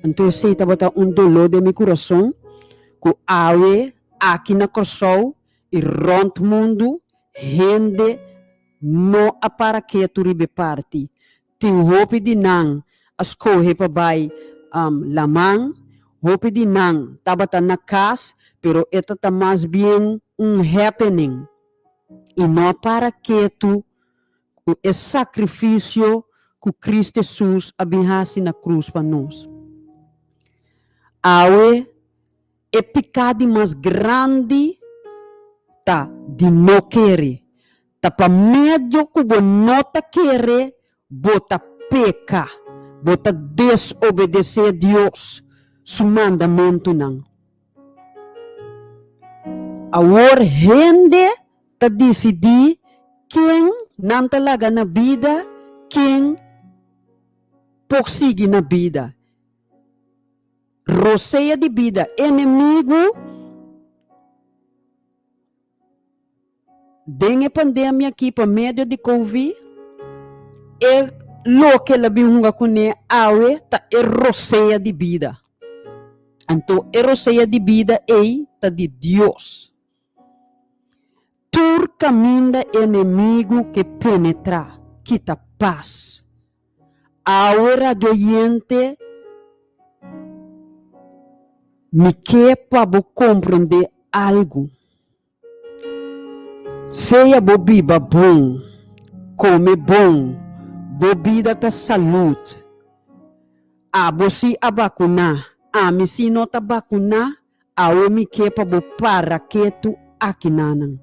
Anto esei tabata un doló den mi kurason ku awe aki na Kòrsou i rònt mundu hende no a para ketu riba e parti. Tin hopi di nan a skohe pa bai laman, hopi di nan tabata na kas, pero e ta ta mas bien un happening i no a para ketu ku e sakrifisio ku Kristu Hesus a bin hasi na krus pa nos. Awe e piká di mas grandi ta di no kere. Ta pa medio ku bo no ta kere, bo ta peka, bo ta desobedesé Dios su mandamentunan. Awor hende ta disidí ken nan ta laga na bida, ken por sigui na bida. Rosea di bida, enemigu den e pandemia aki pa medio di covid, e loke el a bin hunga kuné awe ta e rosea di bida. Anto e rosea di bida ei ta di Dios. Tur kaminda enemigu ke penetrá, kita pas. Awe radioyente, mi ke pa bo komprondé algu. Sea bo biba bon, kome bon, bo bida ta salud. Abo si a bakuná, ami si no ta bakuná, Awe mi ke pa bo para ketu akinanan.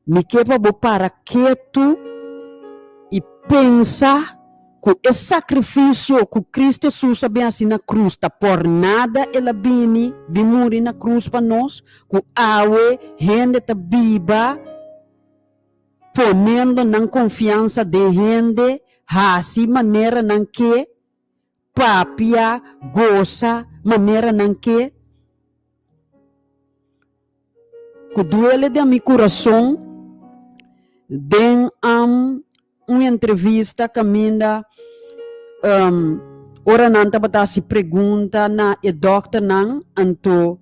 Mi ke pa bo para ketu i pensa ku e sakrifisio ku Kristu Hesus a bin hasi na krus ta por nada el a bini bin muri na krus pa nos, ku awe hende ta biba ponendo nan konfiansa den hende, hasi manera nan ke. Papia, gosa, manera nan ke. Ku duele den mi kurason, den un entrevista kaminda ora nan tabata hasi pregunta na e dòkternan, anto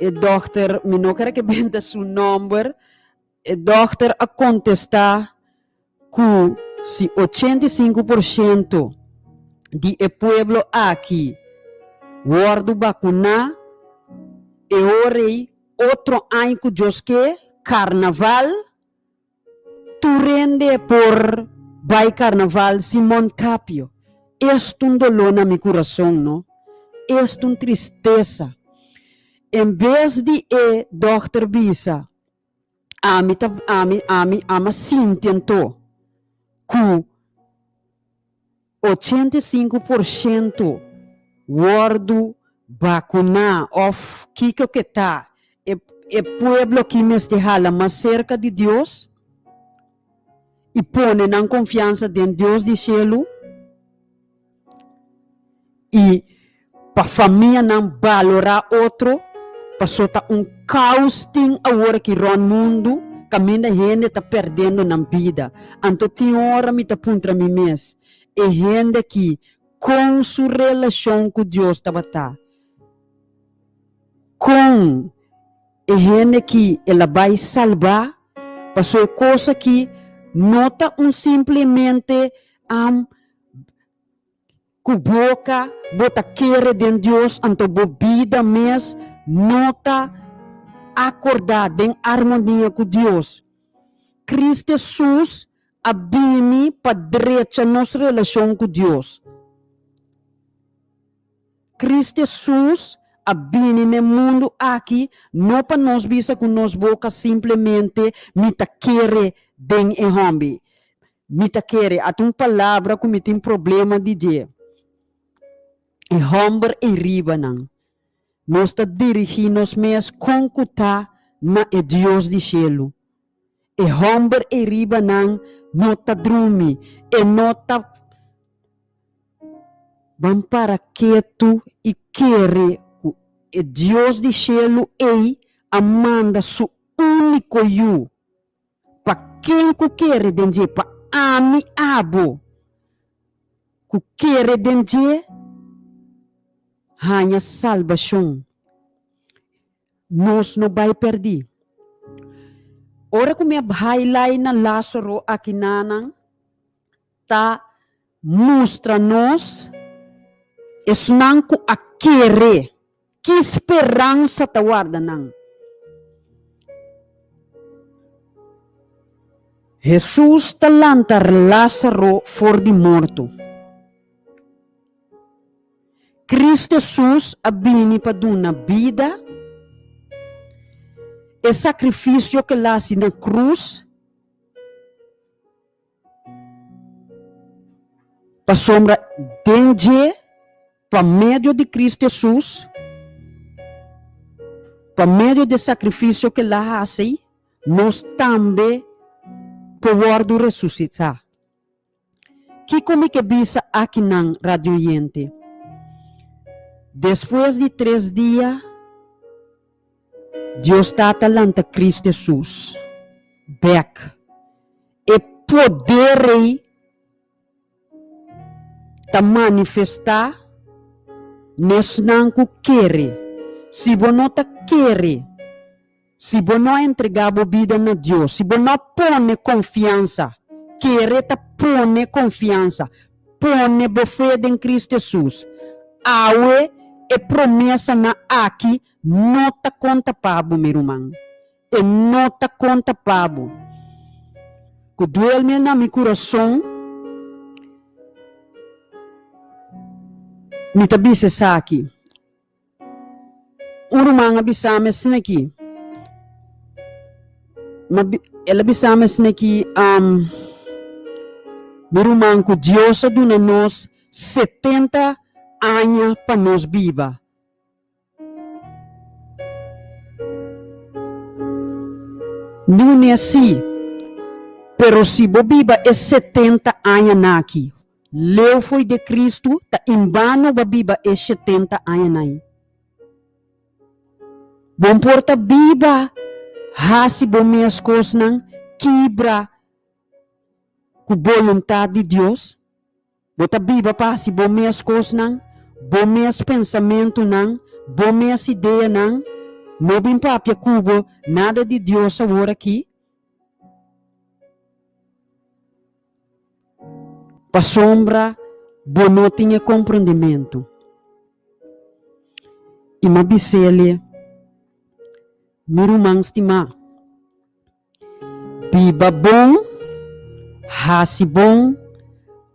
e dòkter, mi no kere ke benta su nòmber, E dòkter a kontestá ku si 85 por shento di e pueblo aki wòrdu bakuná, e ora ei otro aña ku Dios ke, karnaval, tur hende por bai karnaval sin mondkapio. Esta un doló na mi kurason, no? Esta un tristesa. En bes di e dòkter bisa, Ami ta ami ami ama sinti anto ku 85% wòrdu bakuná òf kiko ke ta e e pueblo aki mester hala mas serka di Dios i pone nan konfiansa den Dios di shelu i pa famianan balorá otro, paso ta un kaos tin awor aki rònt mundu kaminda hende ta pèrdendo nan bida. Anto tin ora mi ta puntra mi mes, e hende aki kon su relashon ku Dios tabata? Kon e hende aki el a bai salbá? Paso e kos aki no ta un simplemente am Ku boka bo ta kere den Dios, anto bo bida mes no ta akordá den armonia ku Dios. Kristu Hesus a bini pa drecha nos relashon ku Dios. Kristu Hesus a bini n'e mundu aki no pa nos bisa ku nos boka simplemente mi ta kere den e hòmber. Mi ta kere, ata un palabra ku mi tin problema di dje. E hòmber ei riba nan. Nos ta dirigí nos mes kon ku ta na e Dios di shelu. E hòmber ei riba nan no ta drumi, e no ta. Ban para ketu i kere ku e Dios di shelu ei a manda su úniko Yu pa ken ku kere den dje, pa ami abo ku kere den dje haña salbashon. Nos no bai pèrdí. Ora ku mi a highlight na Lázaro akinanan ta mustra nos esnan ku a kere, ki speransa ta warda nan. Hesus ta lanta Lázaro for di morto. Cristo Hesus a bini pa duna bida. E sacrificio cu el a haci na cruz pasobra den dje, pa medio di Cristo Hesus, pa medio di e sacrificio cu el a haci, nos tambe por wordo resucita. Kiko mi ke bisa akinan, radioyente? Despues di tres dia, Dios Tata lanta Cristo Hesus bek. E poder ei ta manifestá n'esnan ku kere. Si bo no ta kere, Si bo no a entregá bo bida na Dios, si bo no a pone konfiansa, kere ta pone konfiansa, pone bo fe den Cristo Hesus, awe e promesanan aki no ta konta pa bo, mi ruman. E no ta konta pa bo. Ku duelme na mi kurason, mi ta bisa esaki. Un ruman a bisa mi asina aki, el a bisa mi asina aki, Mi ruman ku Dios a duna nos 70 aña pa nos biba. Nune si, pero si bo biba e 70 añanan aki, Leu fo'i de Cristo ta inbano bo a biba e shetenta añanan. Bo por ta biba hasi bo mes kosnan kibra ku boluntat di Dios? Bo ta biba pa hasi bo mes kosnan, bo mes pensamentunan, bo mes ideanan? No bin papia ku bo nada di Dios awor aki? Pasobra bo no tin e komprondimentu. I m'a bis'el, Mi ruman stimá, biba bon, hasi bon,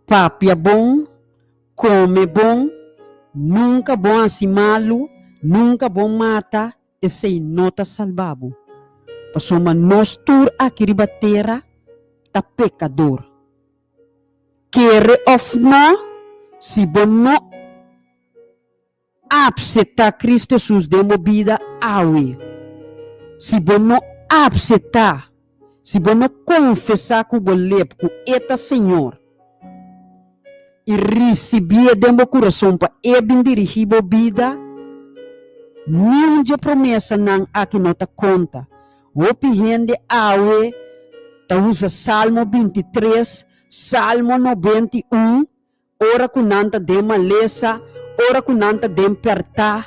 papia bon, kome bon, nunka bo hasi malu, nunka bo mata, Esei no ta salba bo, pasobra nos tur aki riba tera ta pekador. Kere òf no, si bo no apseptá Kristu Hesus den bo bida awe, si bo no apseptá, si bo no konfesá ku bo lep ku E ta Señor i risibié den bo kurason pa E bin dirigí bo bida, niun dje promesanan aki no ta konta. Hopi hende awe ta usa Salmo 23, Salmo 91 ora ku nan ta den malesa, ora ku nan ta den pèrtá,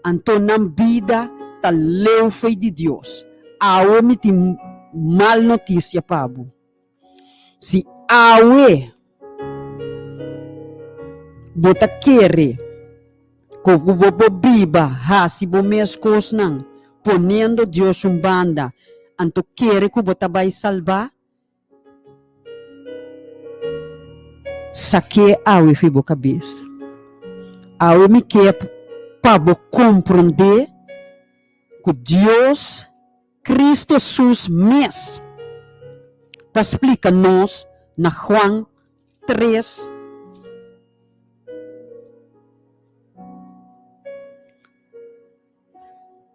anto nan bida ta leu fei di Dios. Awe mi tin mal notisia pa bo. Si awe bo ta kere ku bo por biba hasi bo mes kosnan poniendo Dios un banda, anto kere ku bo ta bai salbá, sak'é awe fi bo kabes. Awe mi ke pa bo komprondé ku Dios Cristo Hesus mes ta splika nos na Juan 3,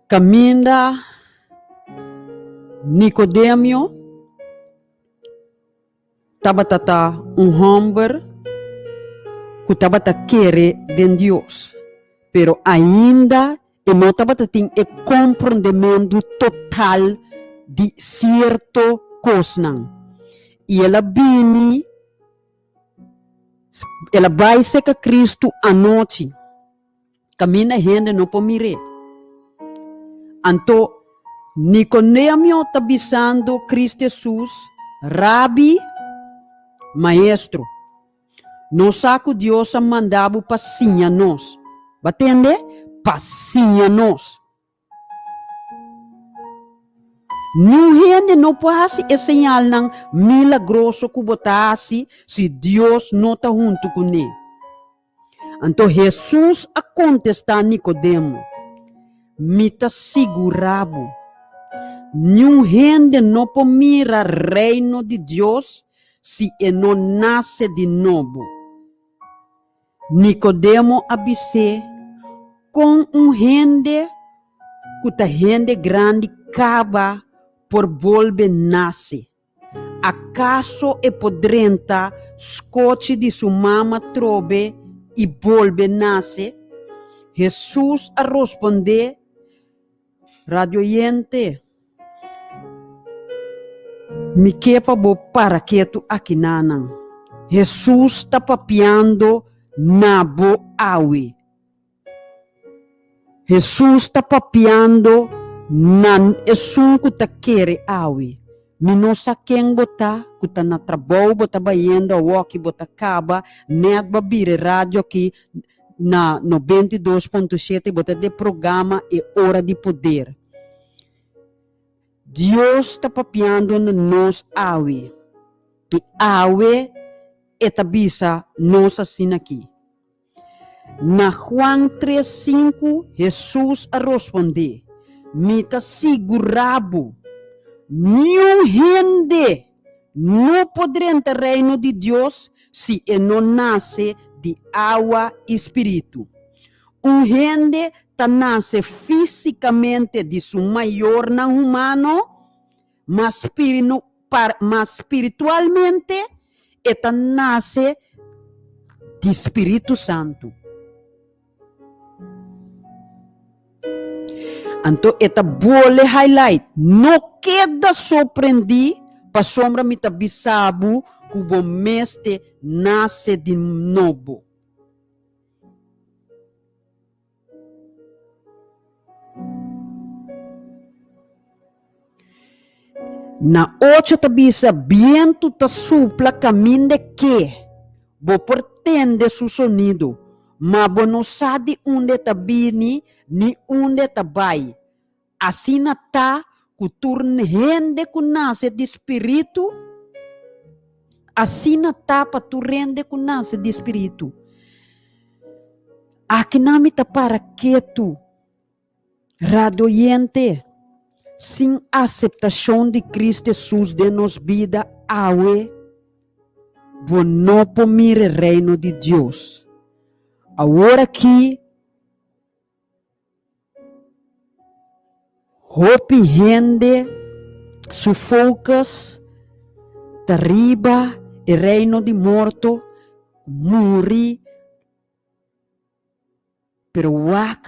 kaminda Nicodemio tabata ta un hòmber. ku tabata kere den Dios, pero ainda e no tabata tin e komprondementu total di sierto kosnan. I el a bini, el a bai serka Kristu anochi. Kaminda hende no por mir'é. Anto Niconemio ta bisando Cristo Hesus, Rabi, Maestro, nos sa ku Dios a manda bo pa siña nos. Bo a tende? Pa siña nos. Niun hende no por hasi e señalnan milagroso ku bo ta hasi si Dios no ta huntu kuné. Anto Hesus a kontestá Nikodemo, Mi ta sigurá bo, niun hende no por mira Reino di Dios si e no nase di nobo. Nikodemo a bis'é, Kon un hende ku ta hende grandi kaba por bolbe nase? Akaso e por drenta skochi di su mama trobe i bolbe nase? Hesus a rospondé, Radioyente, mi ke pa bo para ketu akinanan. Hesus ta papiando na bo awe. Hesus ta papiando na esun ku ta kere awe. Mi no sa ken bo ta, ku ta na trabou bo ta bayendo awoki bo ta kaba nèt bo a bira e radio aki na 92.7 bo ta de programa E Ora di Poder. Dios ta papiando na nos awe i awe e ta bisa nos asin'aki. Na Juan 3:5 Hesus a rospondé, Mi ta sigurá bo, niun hende no por drenta Reino di Dios si e no nase di awa i spiritu. Un hende ta nase físikamente di su mayornan humano, ma ma spiritualmente e ta nase di spiritu santu. Anto e ta bole highlight, no keda sorprendí pasobra mi ta bisa bo ku bo mester nase di nobo. Na ocho ta bisa, Bientu ta supla kaminda ke bo por tende su sonido, ma bo no sa di unda e ta bini ni unda e ta bai. Asina ta ku tur hende ku nase di spiritu, asina ta pa tur hende ku nase di spiritu. Akinan mi ta para ketu. Radoyente, sin aseptashon di Kristu Hesus den nos bida awe, bo no por mira e Reino di Dios. Awor aki, hopi hende su focus ta riba e reino di morto, muri, Pero wak,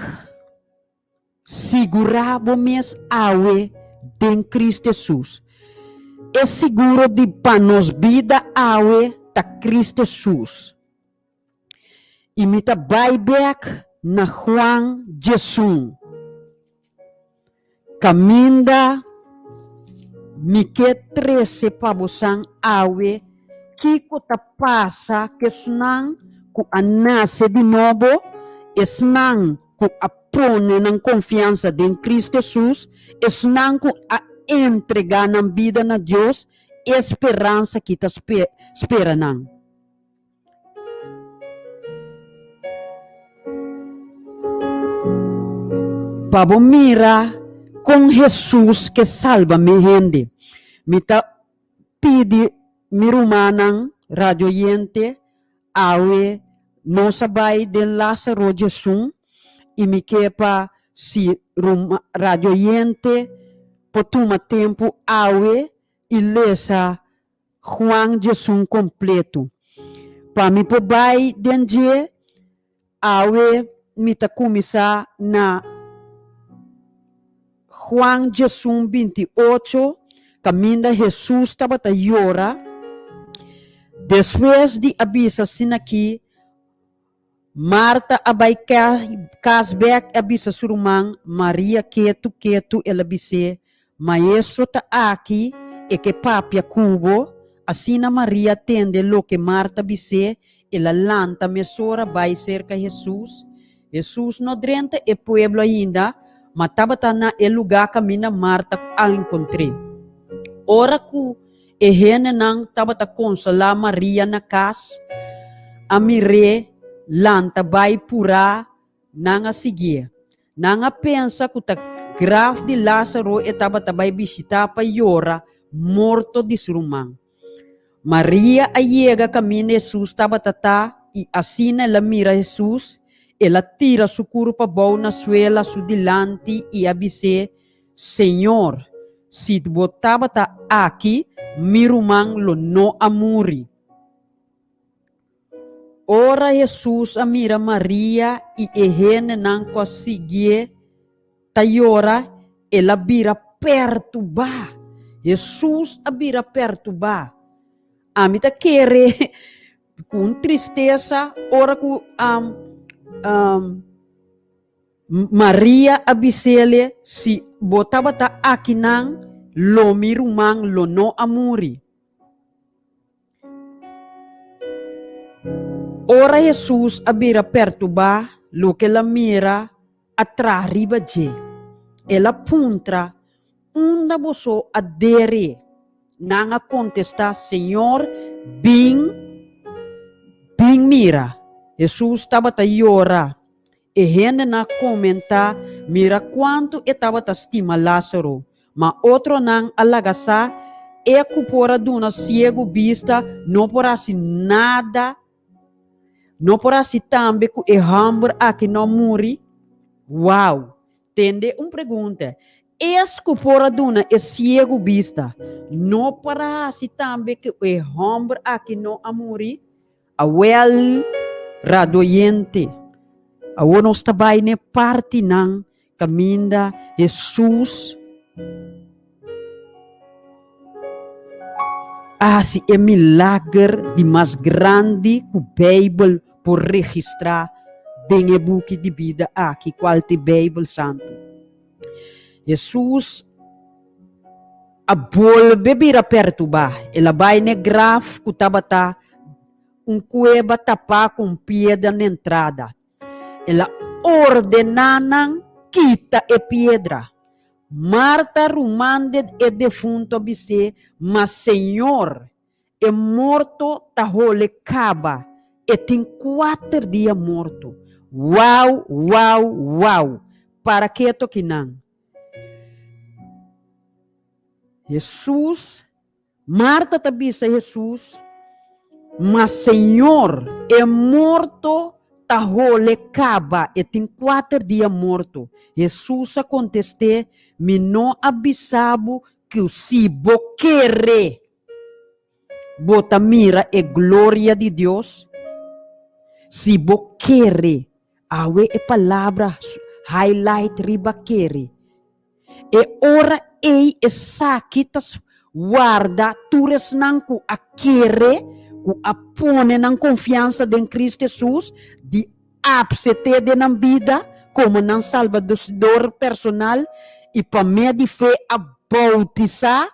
sigurá bo mes awe den Cristo Hesus. E siguro di pa nos bida awe ta Cristo Hesus. I mi ta bai bek na Juan 11. Kaminda mi ke trese pa bosan awe kiko ta pasa ku esnan ku a nase di nobo, esnan ku a pone nan konfiansa den Kristu Hesus, esnan ku a entregá nan bida na Dios, e speransa ki ta spera nan. Pa bo mira kon Hesus ke salba mi hende. Mi ta pidi mi rumannan radioyente awe nos a bai den Lázaro Djesun i mi ke pa si radioyente por tuma tempu awe i lesa Juan 11 kompletu. Pa mi por bai den dje, awe mi ta kuminsá na Juan diesun 28, kaminda Hesus tabata yora despues di a bisa asin'akí, Marta a bai kas bèk i a bisa su ruman Maria ketu ketu, el a bis'é, Maestro ta aki, e ke papia ku bo. Asina Maria a tende loke Marta bis'é, el a lanta mesora bai serka Hesus. Hesus no drenta e pueblo ainda, ma tabata na e lugá kaminda Marta a enkontr'é. Ora ku E hendenan tabata konsolá Maria na kas, a mir'é lanta bai purá, nan a siguié. Nan a pensa ku ta graf di Lázaro e tabata bai bishitá pa yora morto di su ruman. Maria a yega kaminda Hesus tabata ta i asina el a mira Hesus, el a tira su kurpa abou na suela su dilanti i a bis'é, Señor, si bo tabata aki, mi ruman lo no a muri. Ora Hesus a mira Maria i e hendenan ku a siguié ta yora, el a bira pertubá. Hesus a bira pertubá. Ami ta kere ku un tristesa ora ku Maria a bis'ele, Si bo tabata akinan, lo mi ruman lo no a muri. Ora Hesus a bira pertubá, loke el a mira a traha riba dje. El a puntra, Unda boso a dere? Nan a kontestá, Señor, bin, bin mira. Hesus tabata yora. E hendenan a komentá, Mira kuantu e tabata stima Lázaro! Ma otronan a laga sa, E ku por a duna siegu bista no por hasi nada, no por hasi tambe ku e hòmber aki no muri? Wou! Tende un pregunta, Es ku por a duna e siegu bista no por a hasi tambe ku e hòmber aki no a muri? Awel, radoyente, awor nos ta bai n'e partinan kaminda Hesus a hasi e milager di mas grandi ku Beibel por registrá den e buki di bida aki, kual ta e Beibel Santu. Hesus a bolbe bira pertubá. El a bai n'e graf ku tabata un kueba tapá ku un piedra n'e entrada. El a ordená nan kita e piedra. Marta, ruman di e defuntu, a bis'é, Ma Señor, e morto ta hole kaba, e tin kuater dia morto. Wau, wau, wau! Para keto kinan. Hesus, Marta ta bisa Hesus, Ma Señor, e morto ta hole kaba, e tin kuater dia morto. Hesus a kontest'é, Mi no a bisa bo ku si bo kere, bo ta mira e gloria di Dios? Si bo kere, Awe e palabra highlight riba kere. E ora ei esaki ta warda tur esnan ku a kere, ku a pone nan konfiansa den Kristu Hesus, di apset'é den nan bida komo nan Salbador personal i pa medio di fe a boutisá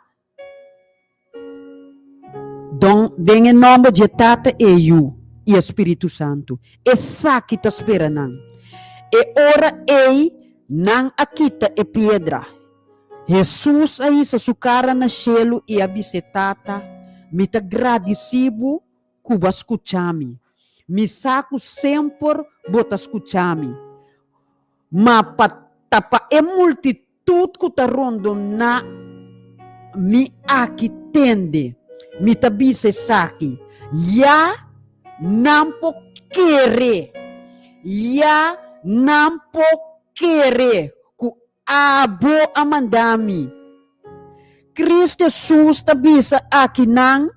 Don, den e nòmber dje Tata, e Yu i e Spiritu Santu. Esaki ta spera nan. E ora ei nan a kita e piedra. Hesus a hisa su kara na shelu i a bis'é, Tata, mi ta gradisí bo ku bo a skucha mi. Mi sa ku semper bo ta skucha mi. Ma pa ta pa e multitut ku ta rondoná mi aki tende, mi ta bisa esaki, ya nan por kere, ya nan por kere ku abo a manda mi. Kristu Hesus ta bisa akinan.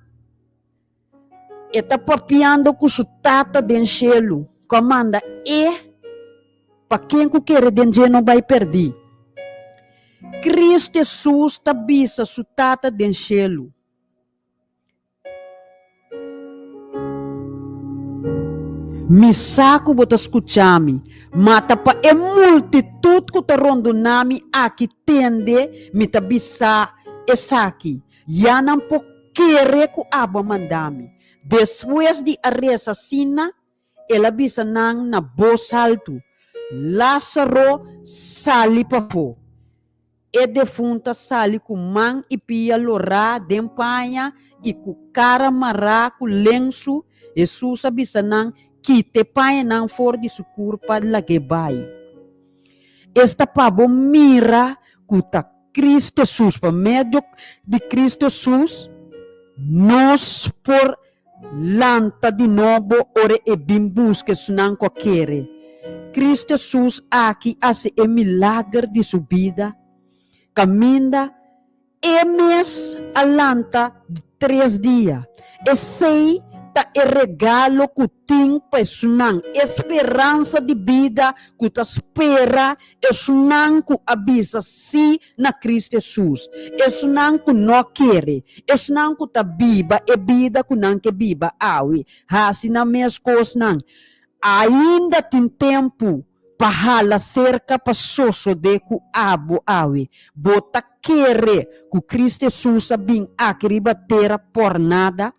E ta papiando ku su Tata den shelu, ku a manda e pa ken ku kere den dje no bai pèrdí. Kristu Hesus ta bisa su Tata den shelu. Mi sa ku bo ta skucha mi, ma ta pa e multitut ku ta rondoná mi aki tende mi ta bisa esaki, ya nan por kere ku abo a manda mi. Despues di a resa asina, el a bisa nan na bos haltu, Lásaro, sali pafó! E defunta sali ku man i pia lorá den paña i ku kara mará ku lensu. Hesus a bisa nan, Kita e pañanan for di su kurpa, lag'é bai. Esta pa bo mira ku ta Kristu Hesus, pa medio di Kristu Hesus nos por lanta di nobo ora e bin buska esnan ku a kere. Kristu Hesus aki hasi e milager di su bida, kaminda E mes a lanta di tres dia. Esei ta e regalo ku tin pa esnan, e speransa di bida ku ta spera esnan ku a bisa sí na Kristu Hesus, esnan ku no kere, esnan ku ta biba e bida ku nan ke biba awe, hasi nan mes kosnan. Ainda tin tempu pa hala serka pa sosodé ku abo awe. Bo ta kere ku Kristu Hesus a bin aki riba tera por nada?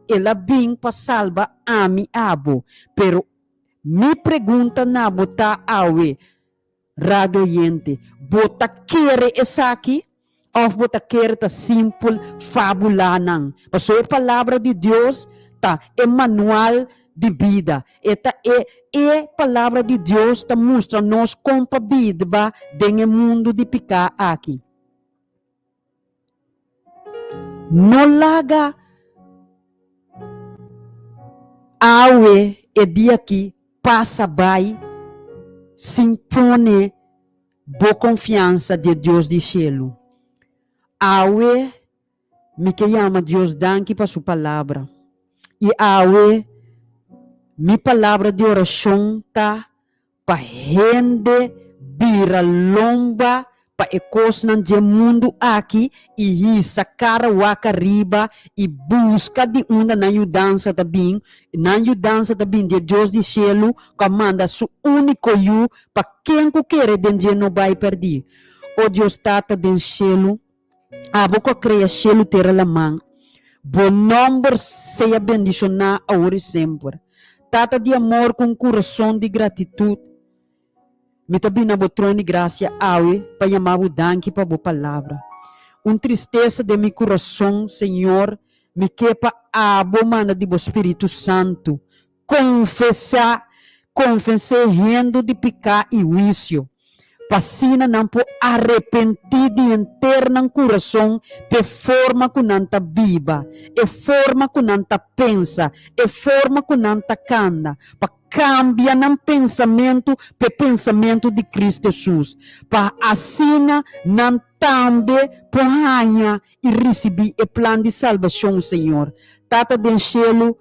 El a bin pa salba ami abo. Pero mi pregunta na bo ta awe, Radio oyente, bo ta kere esaki of bo ta kere ta simpel fabulanan? Pasobra e Palabra di Dios ta e manual di bida. E ta e e Palabra di Dios ta mustra nos kon pa bidba den e mundu di piká aki. No laga awe e dia aki pasa bai sin pone bo konfiansa den Dios di shelu. Awe mi ke yama Dios danki pa su palabra. I awe mi palabra di orashon ta Pa hende bira lomba pa e kosnan dje mundu aki i hisa kara wak ariba i buska di unda nan yudansa ta bin, nan yudansa ta bin di e Dios di shelu ku a manda su úniko Yu pa ken ku kere den dje no bai pèrdí. O Dios Tata den shelu, abo ku a krea shelu, tera, laman, bo nòmber sea bendishoná awor i semper. Tata di amor ku un kurason di gratitut, mi ta bini na bo tron di grasia awe pa yama bo danki pa bo palabra. Un tristesa den mi kurason, Señor, mi ke pa abo manda di bo Spiritu Santu konfesá, konfensé hende di piká i huisio, pa asina nan por arepentí di henter nan kurason p'e forma ku nan ta biba, e forma ku nan ta pensa, e forma ku nan ta kanda, pa kambia nan pensamentu p'e pensamentu di Kristu Hesus, pa asina nan tambe por haña i risibí e plan di salbashon, Señor. Tata den shelu,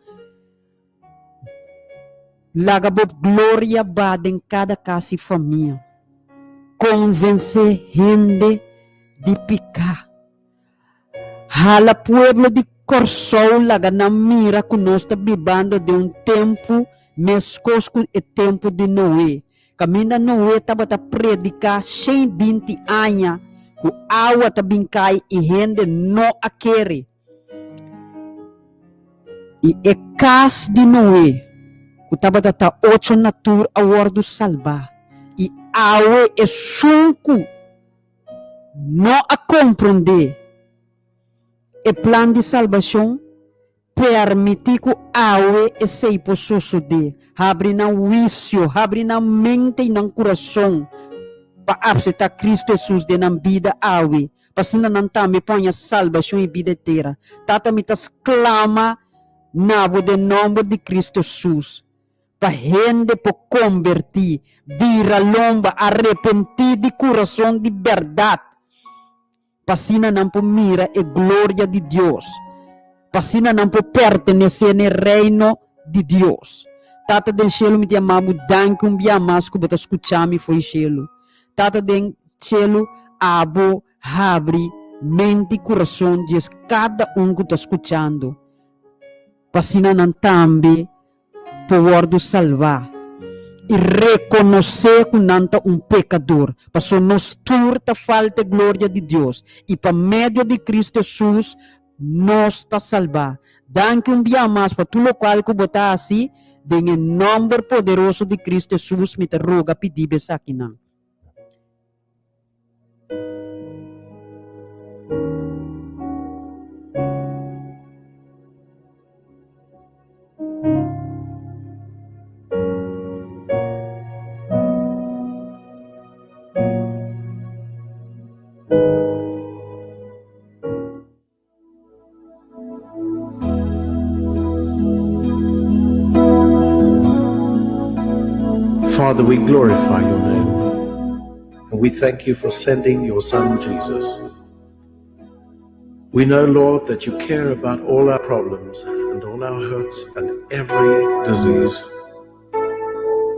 Laga bo gloria ba den kada kas i famia. Konvensé hende di piká. Hala pueblo di Kòrsou laga nan mira ku nos ta bibando den un tempu meskos ku e tempu di Noé. Kaminda Noé tabata prediká 120 aña ku awa ta bin kai i hende no a kere. I e kas di Noe, ku tabata ta ocho na tur, a wòrdu salbá. I awe esun ku no a komprondé e plan di salbashon, permití ku awe esei por sosodé. Habri nan huisio, habri nan mente i nan kurason pa apseptá Kristu Hesus den nan bida awe. Pa asina nan tambe por haña salbashon i bida etera. Tata, mi ta sklama na bo den nòmber di Kristu Hesus, pa hende por kombertí, bira lomba, arepentí di kurason di bèrdat, pa asina nan por mira e gloria di Dios. Pa asina nan por pertenesé na e Reino di Dios. Tata den shelu, mi ta yama bo danki un bia mas ku bo ta skucha mi fo'i shelu. Tata den shelu, abo habri mente i kurason di es kada un ku ta skuchando, pa asina nan tambe por wòrdu salvá i rekonosé ku nan ta un pekador, pasobra nos tur ta falta e gloria di Dios, i pa medio di Kristu Hesus nos ta salbá. Danki un bia mas pa tur lokual ku bo ta hasi, den e nòmber poderoso di Kristu Hesus mi ta roga pidi bo esakinan. Father, we glorify your name and we thank you for sending your Son, Jesus. We know, Lord, that you care about all our problems and all our hurts and every disease.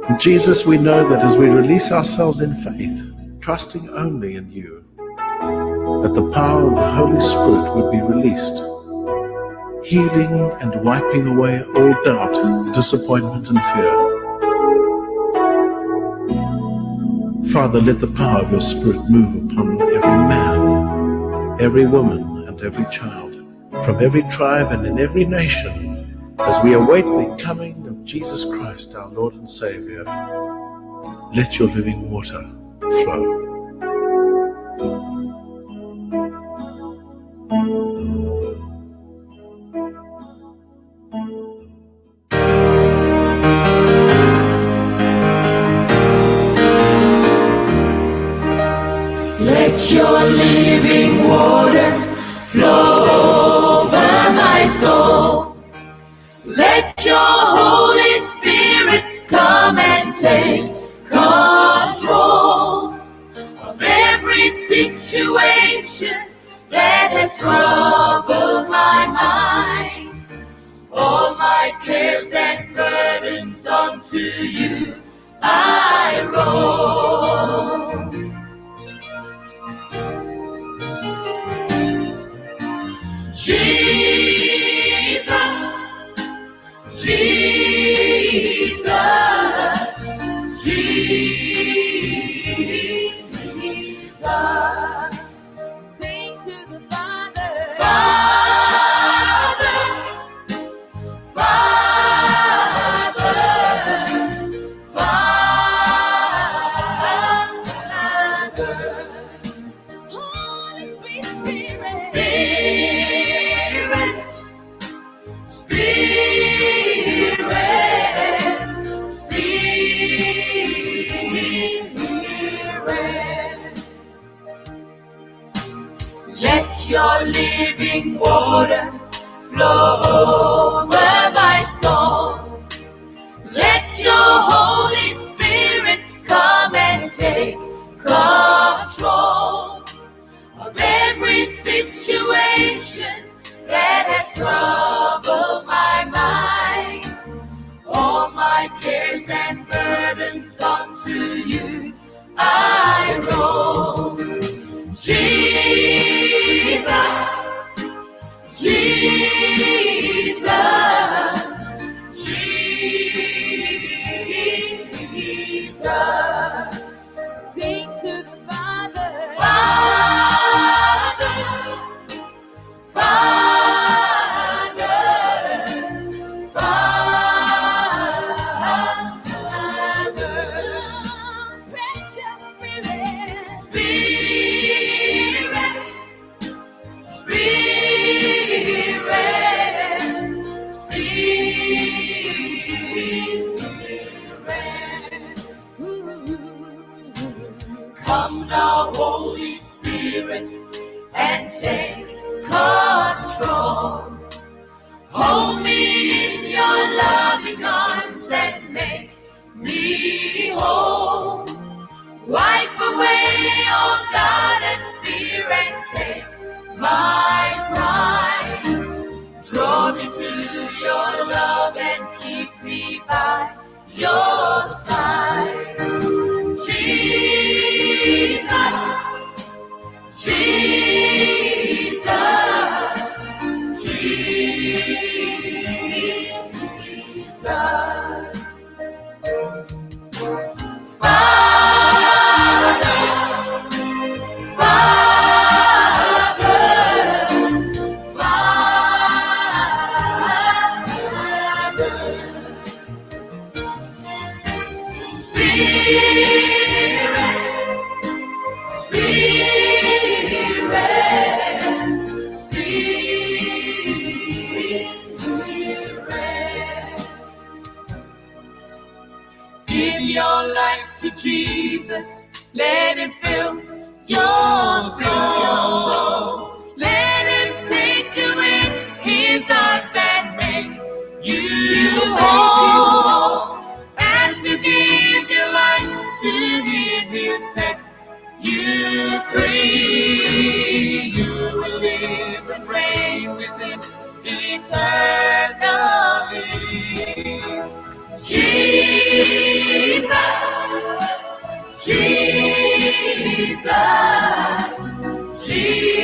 And Jesus, we know that as we release ourselves in faith, trusting only in you, that the power of the Holy Spirit would be released, healing and wiping away all doubt, disappointment, and fear. Father, let the power of your Spirit move upon every man, every woman, and every child, from every tribe and in every nation, as we await the coming of Jesus Christ, our Lord and Savior. Let your living water flow. Let your living water flow over my soul. Let your Holy Spirit come and take control of every situation that has troubled my mind. All my cares and burdens unto you I roll. Jesus, Jesus, Jesus. Sing to the Father. Father, Father, Father. Holy sweet Spirit, Spirit, Spirit, Spirit. Let your living water flow over my soul. Let your Holy Spirit come and take control of every situation that has troubled my mind. All my cares and burdens unto you I roll. Jesus, Jesus, Jesus. Sing to the Father. Father, Father, Father. Precious Spirit. Spirit, Spirit, Spirit. Come now, Holy Spirit, and take control. Hold me in your loving arms and make me whole. Wipe away all doubt and fear and take my pride. Draw me to your love and keep me by your side. Jesus, Jesus, Jesus. Father, Father, Father. Spirit, Spirit, Spirit. Give your life to Jesus. Let him fill your soul. Let him take you in his arms and make you whole. As you give your life to him, he'll set you free. You will live and reign with him eternally. Jesus, Jesus, Jesus.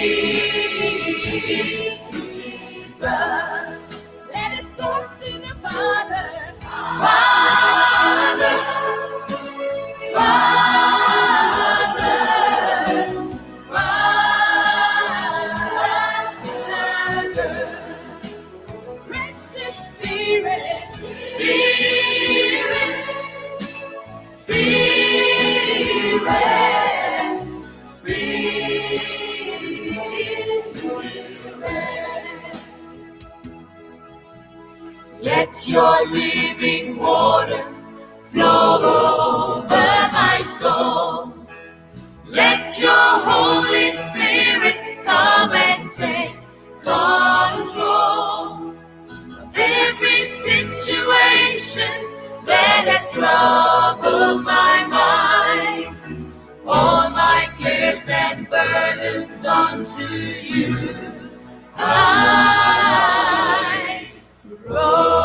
Let us talk to the Father. Father, Father, Father. Precious Spirit, Spirit, Spirit, Spirit. Let your living water flow over my soul. Let your Holy Spirit come and take control of every situation that has troubled my mind. All my cares and burdens unto you I roll.